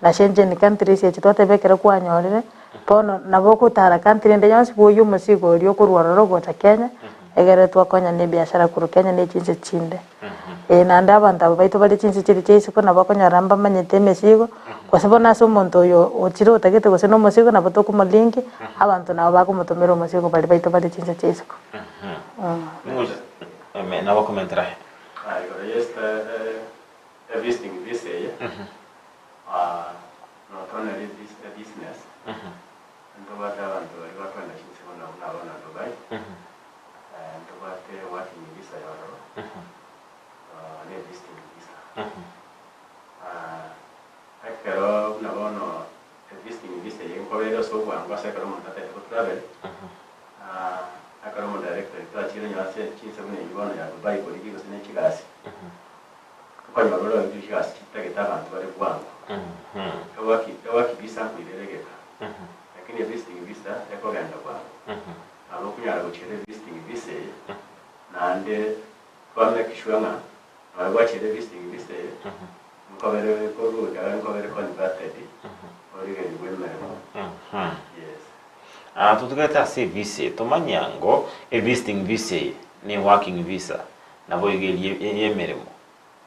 na Schengen countries echi twateba ekero kwanyorire. Bono nabo ogotara country ende yonsi bwoyie omosigo oria okorwa ororo gocha Kenya, egere twakonyana na ebiashara korwa Kenya na echinse chinde. Ee naende abanto aba baito bare chinse chiria chia isiko nabo okonyora mbamanyete emesigo, gose bono ase omonto oyo ochire otagete gose na omosigo nabo tokomolinki, abanto nabo bakomotomera omosigo baria baito bare chinse chia isiko. Nabo okomentera aye. Igoro ye visiting visa eye, not only business, ntobwate abanto baria bakoenda chinse buna buna bono Dubai, ntobwate working visa ya ororo, ne visiting visa. Ekero buna bono visiting visa eye nkoba ere ase obwango ase ekero omonto atagete go travel, ekero omo director oito achire onye ase chinse buna eyio bono ya Dubai korigia gose ne chigasi, Okonyora ore oigwe chigasi chitagete abanto bare bwango. Ewaki ewaki visa nkoira ere egeka, lakini evisiting visa ekogenda bwango. Nabo okonyara gochiera evisiting visa eye, naende twa make sure ng'a nonye gwachiera evisiting visa eye, nkobere koruta nkobere converted origerigwe emeremo. Yes. Ah, totugete ase evisa eye, tomanye ango evisiting visa eye ne working visa. Naboigo eria y'emeremo,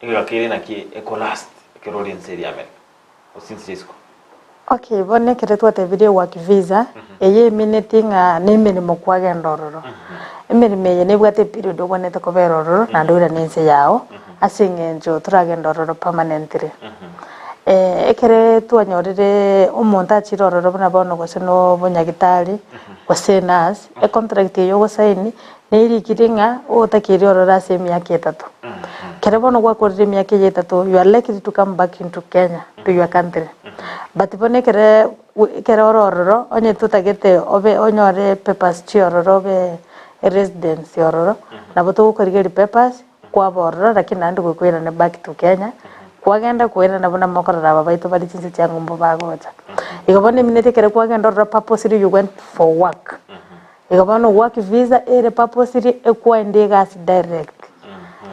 egeka kere naki ekolast ekero ore ense eria America, gose chinse chia isiko. Okay, bono ekero twatebirie work visa, eye emineti ng'a nemeremo kwagenda ororo. Emeremo eye nebwate eperiod obwenerete kobera ororo naende oirane ense yago, ase eng'encho toragende ororo permanently. Ekere twanyorire omonto achire ororo buna bono gose na obonyagitari, gose enurse, econtract eye ogosaini, Nerikire ng'a otakeire ororo ase emiaka etato. Kere bono gwakorire emiaka eye etato, you are likely to come back into Kenya, to your country. But bono ekere ekere ore ororo, onye totagete obe onyore papers chia ororo obe eresidence ororo, nabo togokorigeria papers, kwaba ororo lakini naende gokoirana back to Kenya, kwagenda koirana buna mokorora aba baito bare chinse chia ng'umbu bagocha. Igo bono emineti ekere kwagenda ororo purposely you went for work. Igo bono work visa ere purposely ekwaende egasi direct.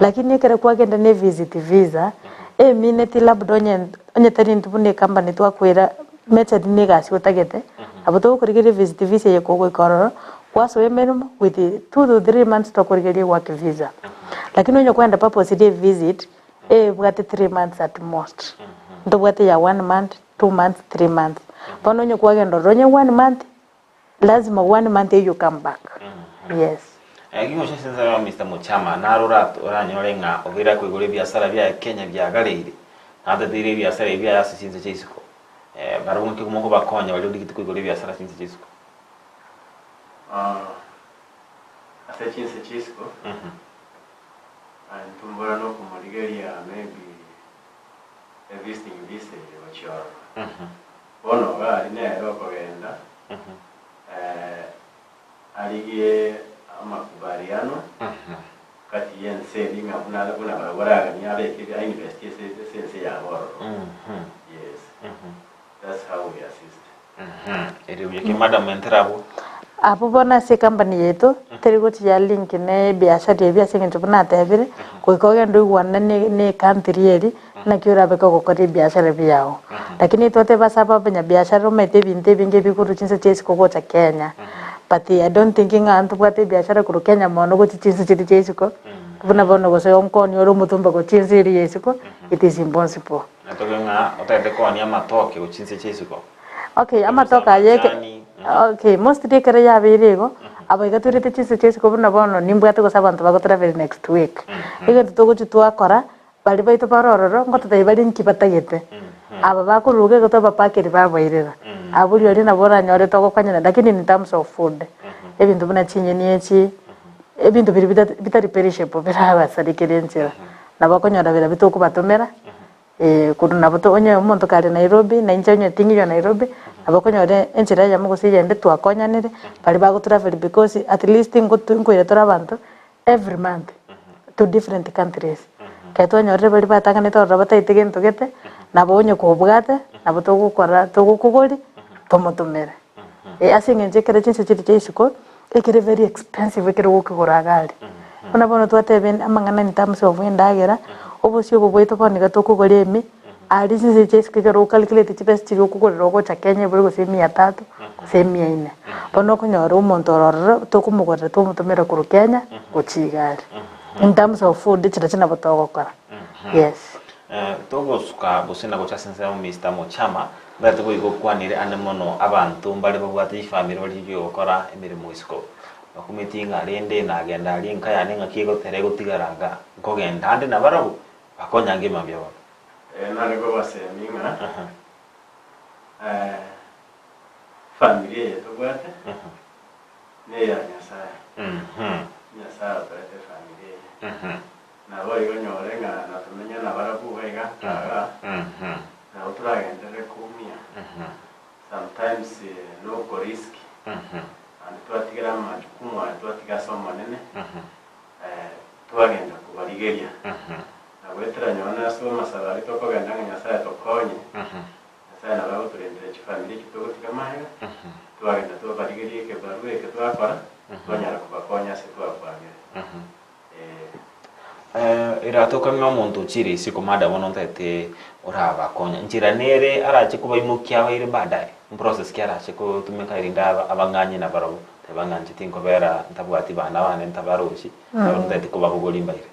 Lakini ekere kwagenda ne visit visa, emineti labda onye onye tari intwe buna ecompany twakoira mechari na egasi otagete, nabo togokorigeria visit visa eye kogoika ororo, kwasoa emeremo with two to three months tokorigeria work visa. Lakini onye kwenda purposely evisit, ebwate 3 months at most. Ntobwate ya one month, 2 months, 3 months. Bono onye kwagenda ororo onye one month, Lazima one month you come back yes. Ging'ocha ase ensemo ya Mister Muchama, naro oranyore ng'a obeire akoigora ebiasara biaye Kenya biagareire, natateire ebiasara ebi biaye ase chinse chia isiko. Barabwo ng'aki mokobakonya baria origete koigora ebiasara ase chinse chia isiko? Ase chinse chia isiko, intwe mbora nokomorigeria maybe evisiting visa eye gochia ororo. Bono iga aria nere okogenda, arigie amakubaliano gati y'ense eria ng'a buna buna barabwo baraganie abeke ainvest ase ase ense yabo ororo. Yes, that's how we assist. Ere buya ki madam entere abwo. Abwo bono ase ecompany yaito, teri gochi ya link na ebiashara ebi ase eng'encho buna natebire, goika ogende oigwane ne ne ecountry eria, naki orabe kogokora ebiashara biago. Lakini twateba ase abanyabiashara omanyete ebinto ebinge ebikorwa chinse chia isiko gocha Kenya, but I don't think ng'a ntobwate ebiashara korwa Kenya mono gochia chinse chiria chia isiko, buna bono gose onkoni ore omotumba gochia ense eria ya isiko, it is impossible. Natoke ng'a otagete koonia amatoke gochia chinse chia isiko. Okay, amatoke aya eke okay, mostly ekero yabeire igo, aba iga toirete chinse chia isiko buna bono nimbwate gose abanto bagotravel next week. Egento togochia twakora, baria baito bare ororo, ngototebia bare nki batagete. Aba bakoruga igo twabapakeri babairera. Abwo rirorio nabo oranyore togokonyana lakini in terms of food, ebinto buna chinyeni echi, ebinto biria bita bitari perishable birabasarekere enchera. Nabo okonyora biria tokobatomera, korwa nabo to onye omonto kare Nairobi, na inche onye ting'iyo Nairobi, nabo okonyora enchera eyemo gose eyende twakonyanire, baria bago travel because at least ngotu nkoira tore abanto every month to different countries. Ekero twanyorire baria batang'anete ororo bataete gento gete, nabo onye kobwate, nabo togokora togokogoria, tomotomere. Ase eng'encho ekero chinsa chiria chia isiko, ekere very expensive ekero gokegora iga aria. Buna bono twateba amang'ana in terms of endagera, obosie obo bwaito bono iga tokogora ime. Aria chinse chia isiko ekero ocalculate chibesa chiria okogorera ogocha Kenya ebore gose emia tatu, gose emia ine. Bono okonyora omonto ore ororo tokomogorera twamotomera korwa Kenya gochia iga aria. In terms of food chirochio nabo togokora, yes. Togosuka gose na gocha ase ensemo Mister Mochama, Mbare toboigo okwanire ande mono abanto mbare babwate chifamiri barigie gokora emeremo isiko. Bakumeti ng'a rende nagenda aria enka yane ng'aki egotera egotigara nga nkogenda ande nabarabwo bakonyange mambia bono. Nare kobasemi ng'a efamiri eye tobwate neya Nyasaye. Nyasaye otoete efamiri eye. Naboigo onyore ng'a natomenye nabarabwo iga iga kaga, nabo toragenderere koumia, sometimes nokorisk, naende twatigera amajukumu aya twatiga ase Omonene, twagenda kobarigeria. Na goetera nonye nase amasabo aria tokogenda ng'a Nyasaye tokonye, Nyasaye nabo agotorendera chifamiri echi togotiga magega, twagenda twabarigeria ekebarua eke twakora, twanyara kobakonya ase twakwamire. Eratoka ng'a omonto ochire isiko mada bono ntaete orabakonya, nchera nere arache kobaimokia abaire baadaye, mprocess ki arache kotumeka erinde aba abang'anye nabarabwo, teba ng'a inche tinkobera ntabwati bana bane ntabarochi, nabo ntaete kobabogoria mbaire.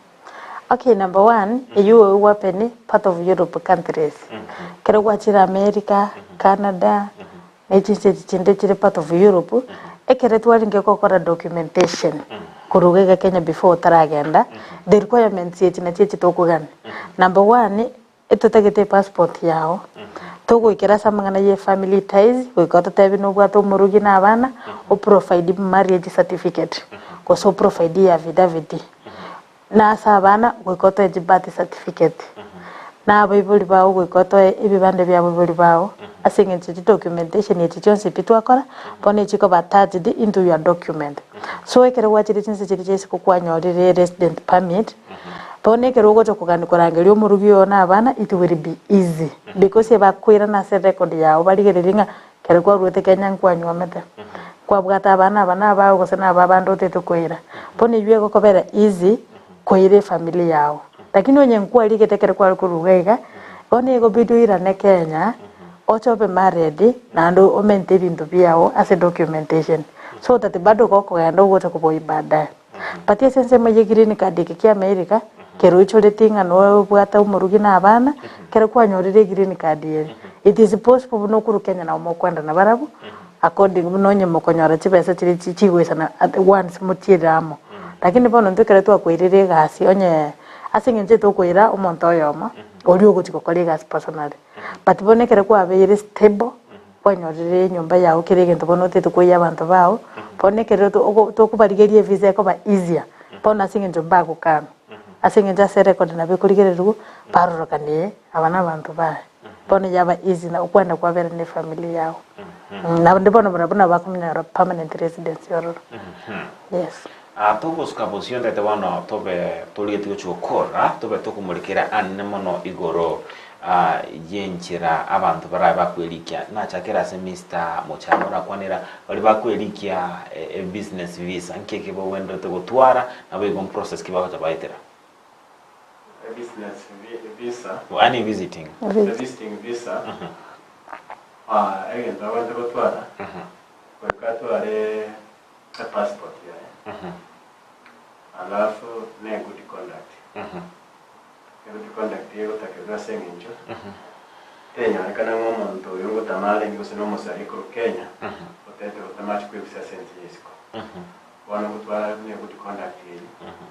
Okay number one, eywo ewapen part of Europe countries, ekero gwachire America, Canada, ne chinse echi chinde chire part of Europe, ekere twarenge gokora documentation korwa iga Kenya before otaragenda, the requirements echi nachio echi tokogania. Number one, etotagete epassport yago, togoikera ase amang'ana ya efamily ties, goika ototebie nobwate omorogi na abana, oprovide marriage certificate, gose oprovide eaffidavit. Na ase abana goika otoe chibirth certificate, na abaibori bao goika otoe ebibande bia abaibori bao, ase eng'encho chidocumentation echi chionsi pi twakora, bono echikoba attached into your document. So ekero gwachire chinse chiria chia isiko kwanyorire resident permit, bono ekero ogocha kogani korangeria omorugi oo na abana it will be easy because ebakoirana ase record yao barigererie ng'a Ekero kwaruete Kenya nkwanywomete, nkwabwate abana aba na abao gose na aba abande otete koira. Bono eywo egokobera easy koira efamiri yao. Lakini onye nkwarigete ekero kware korwa iga iga, bono egobidi oirane Kenya, oche obe married, naende omente ebinto biago ase documentation. So that bado gokogenda ogocha koboyia baadaye. But ase ensemo ye green card eke kia America, kero oichoreti ng'a nobwate omorugi na abana, kero kwanyorire egreen card ere, it is possible buna okorwa Kenya nabo mokoenda nabarabwo, according buna onye mokonyora chibesa chiria chi chigoisana at once mochiere amo. Lakini bono intwe ekero twakoirire egasi onye ase eng'encho etokoira omonto oyomo, oria ogochi gokora egasi personally. But bono ekero kwabeire stable. Kwanyorire enyomba yao kera egento bono otete koyia abanto bao, bono ekero tokobarigeria evisa ekoba easier, bono ase eng'encho mbagokana, ase eng'encho ase erecord nabo ekorigererigwa, barorokana ee aba na abanto baye, bono yaba easy na okwenda kwabera na efamiri yao. Naende bono barabwo nabo bakonyora permanent residency ororo, yes. Togosuka bosio ntete bono tobe torigetie gochia gokora, tobe tokomorekera anene mono igoro y'enchera abanto barabe bakwerikia. Nachakere ase Mister Mochama orakwanera baria bakwerikia ebusiness visa, nki eke bogwenerete gotwara naboigo mprocess ki bagocha baetera? Ebusiness visa. Yaani visiting. Visiting visa, egento abwenerete gotwara, goika atware epassport yaye, alafu ne good conduct. Good conduct egotakerwa ase eng'encho tenyorekana ng'a omonto oyo ngotama arenge gose na omosari korwa Kenya otete gotama achie kwebisa ase ense ya isiko. Bono gotwara ne good conduct eyio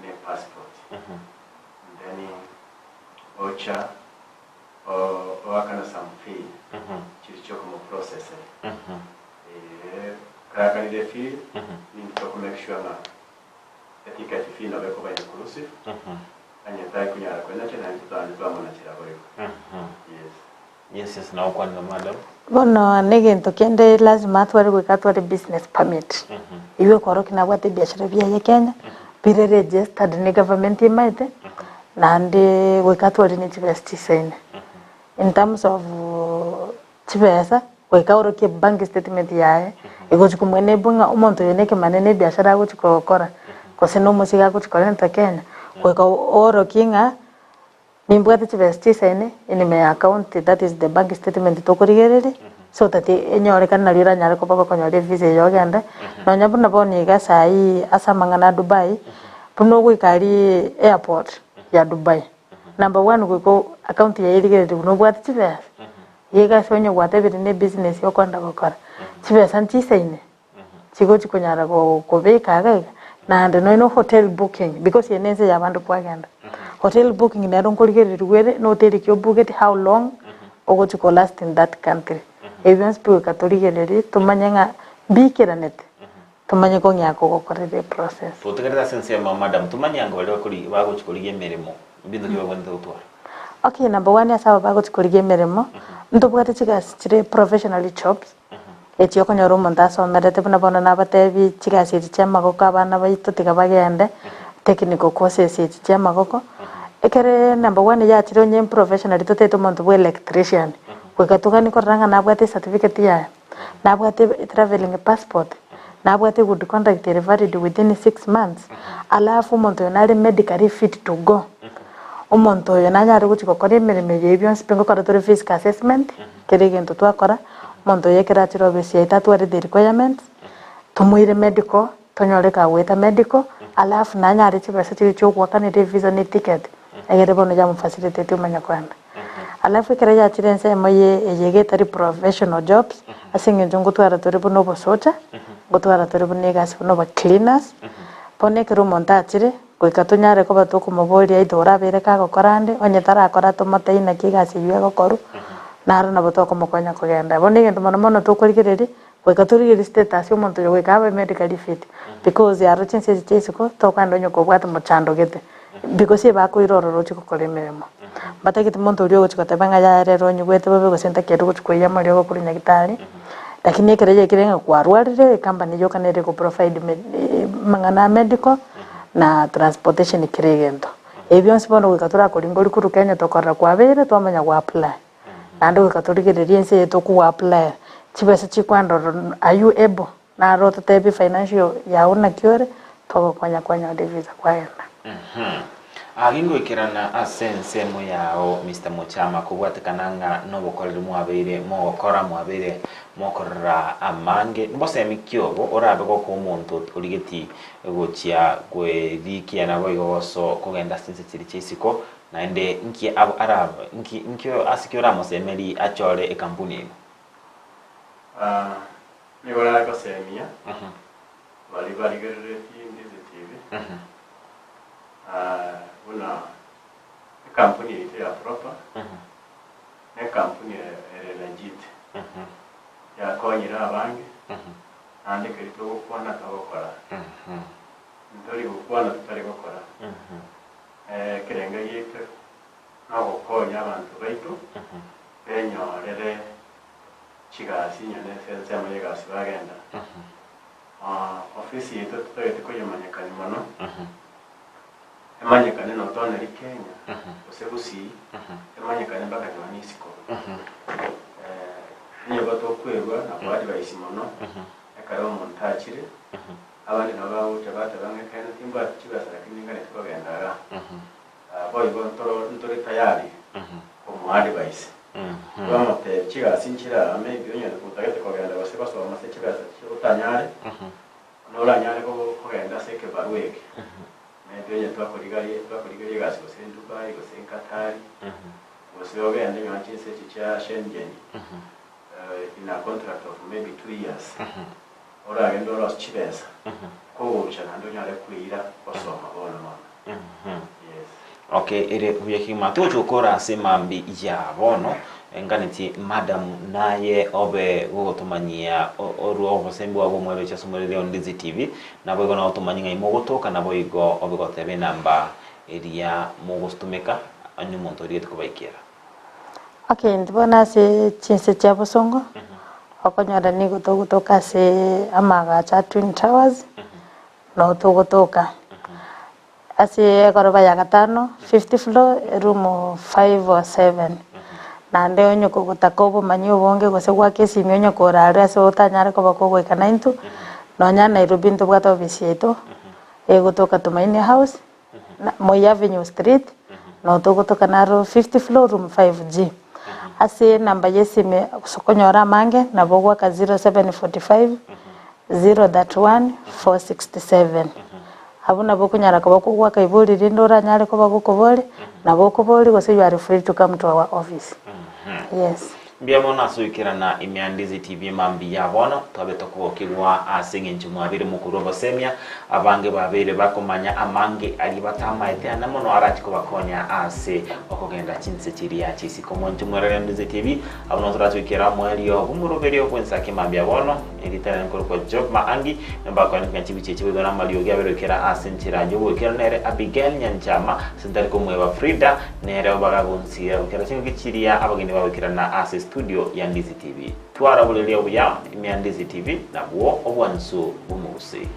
ne passport and then ocha oakana some fee chiria chiokomoprocessera. Karakanire efee ninki toko make sure ng'a eticket fee nabo ekoba inclusive onye tari konyara koenacha naintwe twaande twamonachera boigo. Yes. Yes yes nagokwanera madam. Bono negento kende lazima atware goika atware business permit, eywo ekorokia nabwate ebiashara biaye Kenya, bire registered ne government emaete, naende goika atware ne chibesa chisaine. In terms of chibesa, goika aorokie bank statement yaye, egochi komoenebwa ng'a omonto oyo nekemane na ebiashara agochi gokora, gose na omosigo agochi korenta Kenya, goika oorokie ng'a. Nimbwate chibesa chisaine in my account that is the bank statement tokorigereria so that enyorekane nario oranyare koba gokonyora evisa eye ogende. Nonya buna bono iga saii ase amang'ana a Dubai, buna ogoika aria airport ya Dubai, number one goika account yaye erigererigwe nobwate chibesa, iga egasi onye gwatebire ne ebusiness okoenda gokora, chibesa nchisaine. Chigochi konyara kobeka iga iga, naende nonya na hotel booking because eye nense ya abanto kwagenda. Hotel booking nero nkorigererigwa ere na hoteli ki obuketi how long ogochi ko last in that country. Ebi bionsi pi goika torigererie tomanye ng'a mbikeranete tomanye kong'ea kogokorera eprocess. Totegerere ase ensemo madam, tomanye ango baria bakori bagochi korigia emeremo, mbinto ki babwenerete gotwara? Okay, number one ase aba bagochi korigia emeremo, ntobwate chigasi chire professionally jobs. Echi okonyora omonto asomerete buna bono nabatebi chigasi echi chi'amagoko abana baito tiga bagende technical courses echi chi'amagoko. Ekere number one yachire onye professionally totagete omonto bwa electrician, goika toganie korora ng'a nabwate ecertificate yaye, nabwate travelling passport, nabwate good conduct ere valid within 6 months, alafu omonto oyo nare medically fit to go, omonto oyo nanyare gochia gokora emeremo eye bionsi pi ngokora tore physical assessment. Kera egento twakora, omonto oyo ekero achire ofisi yaito atware the requirements, tomoire medical, tonyore kagoeta medical, alafu nanyare chibesa chiria chiogoakanera evisa na eticket, egere bono yamofacilitate omanye koenda. Alafu ekero yachire ensemo eye eye iga etari professional jobs, ase eng'encho ngotwara tore buna obosocha, ngotwara tore buna egasi buna obo cleaners, bono ekero omonto achire, goika tonyare koba tokomoboria either orabeire kagokora ande, onye tarakora tomotebi naki egasi eywo egokorwa, naro nabo tokomokonya kogenda. Bono egento mono mono tokorigereria, goika torigererie status ya omonto oyo goika abe medically fit, because aro chinsa echi chia isiko, tokogenda onye kobwate mochando gete, because ebakoira ororo ochie gokora emeremo. Mbatagete monto oria ogochia goteba ng'a yaya rero onyigwete bobe gose ntakeire gochia koiyia amariogo korwa nyagetari, lakini ekero yaikire ng'a kwarwarire, ecompany yoka nere ego provide amang'ana a medical, na transportation kera egento. Ebi bionsi bono goika torakoringoria korwa Kenya tokorora kwabeire twamanya go apply. Naende goika torigererie ense eye tokogo apply chibesa chikoenda ororo are you able? Naro ototebie financial yago naki ore togokonya kwanyora evisa kwagenda. Aa gingoikerana ase ensemo yao Mister Mochama kobwatekana ng'a nobokoreri mwabeire mogokora mwabeire mokorora amange mbosemi ki obo orabe gokoa omonto origeti gochia kwerikia naboigo goso kogenda ase chinse chiria chia isiko naende nki ab arabe nki nki ase ki oramosemeri achore ekampuni eye? Ah, nigo nare gosemia baria barigereretie Ndizi TV, ah, buna ekampuni yaito ya Proper, nekampuni ere legit, yakonyire abange, Naende keria togokwana togokora, ntori gokwana totari gokora. Ekerenga giaito nogokonya abanto baito benyorere chigasi nyone ase ensemo y'egasi bagenda. Ofisi yaito totagete koyemanyekania mono, emanyekane not only Kenya gose Gusii, emanyekane mpaka nonye isiko. Nigo tokwerwa na koadvise mono ekero omonto achire, abande nabo bagocha bateba ng'a ekeene timbwati chibesa lakini ninganeti kogenda igaa. Boigo ntoro ntore tayari komoadvise, twamotebia chigasi nchire aa maybe onye otagete kogenda gose gosoma ase chibesa otanyare, Noranyare kogenda ase ekebarua eke, maybe onye twakorigaria twakorigeria egasi gose Dubai gose Qatar, gose ogende nonye chinse echi chia Schengen, in a contract of maybe 2 years, oragende orose chibesa, kogocha naende onyare kweira gosoma bono bono. Yes. Okay, ere buya kegima. Togochi gokora ase mambi ya bono, nganetie madam naye obe gogotomanyia orwe obosembi bwabo omweroche ase omoreri o Ndizi TV, naboigo nagotomanyie ng'ai mogotoka naboigo obe goteba enamba eria mogotumeka onye omonto origete kobaikera. Okay, intwe bono ase chinse chia bosongo, okonyora nigo togotoka ase amaagacho a Twin Towers, noo togotoka. Ase egoroba ya gatano, fifth floor, eroom 507. Naende onye kogotaka obomanyi obonge gose goaka esimi onye korarwe ase otanyare koba kogoika naintwe, nonya Nairobi ntobwate ofisi yaito, egotoka Tumaini House, Moi Avenue Street, Noo togotoka naro fifth floor room 5G. Ase enamba ya esime gose okonyora amange nabo ogoaka 0745 031 467. Abwo nabo okonyara koba kogoaka ibori rinde oranyare koba gokoboria, nabo okoboria gose you are free to come to our office. Yes. Mbuya mono ase goikerana ime ya Ndizi TV mambia bono twabe tokogokigwa ase eng'encho mwabeire mokorua obosemia, abange babeire bakomanya amange aria batamaete ande mono arache kobakonya ase okogenda chinse chiria chisiko. Mwanche mwerore Ndizi TV, abwo nabo torache goikera omoerio bw'omoroberio bw'ensake mambia bono, erieta riane nkorokwa Job Maangi, nembakoe ng'a chibicha echi boigo namariogi abeire goikera ase enchera y'ogoikera nere Abigail Nyanchama, ase ntari komweba Frida, Nere obagagonsia goikera chingaki chiria abageni bagoikerana ase studio ya Ndizi TV. Twara oboreria obuya ime ya Ndizi TV nabwo obwansu bw'omogusii.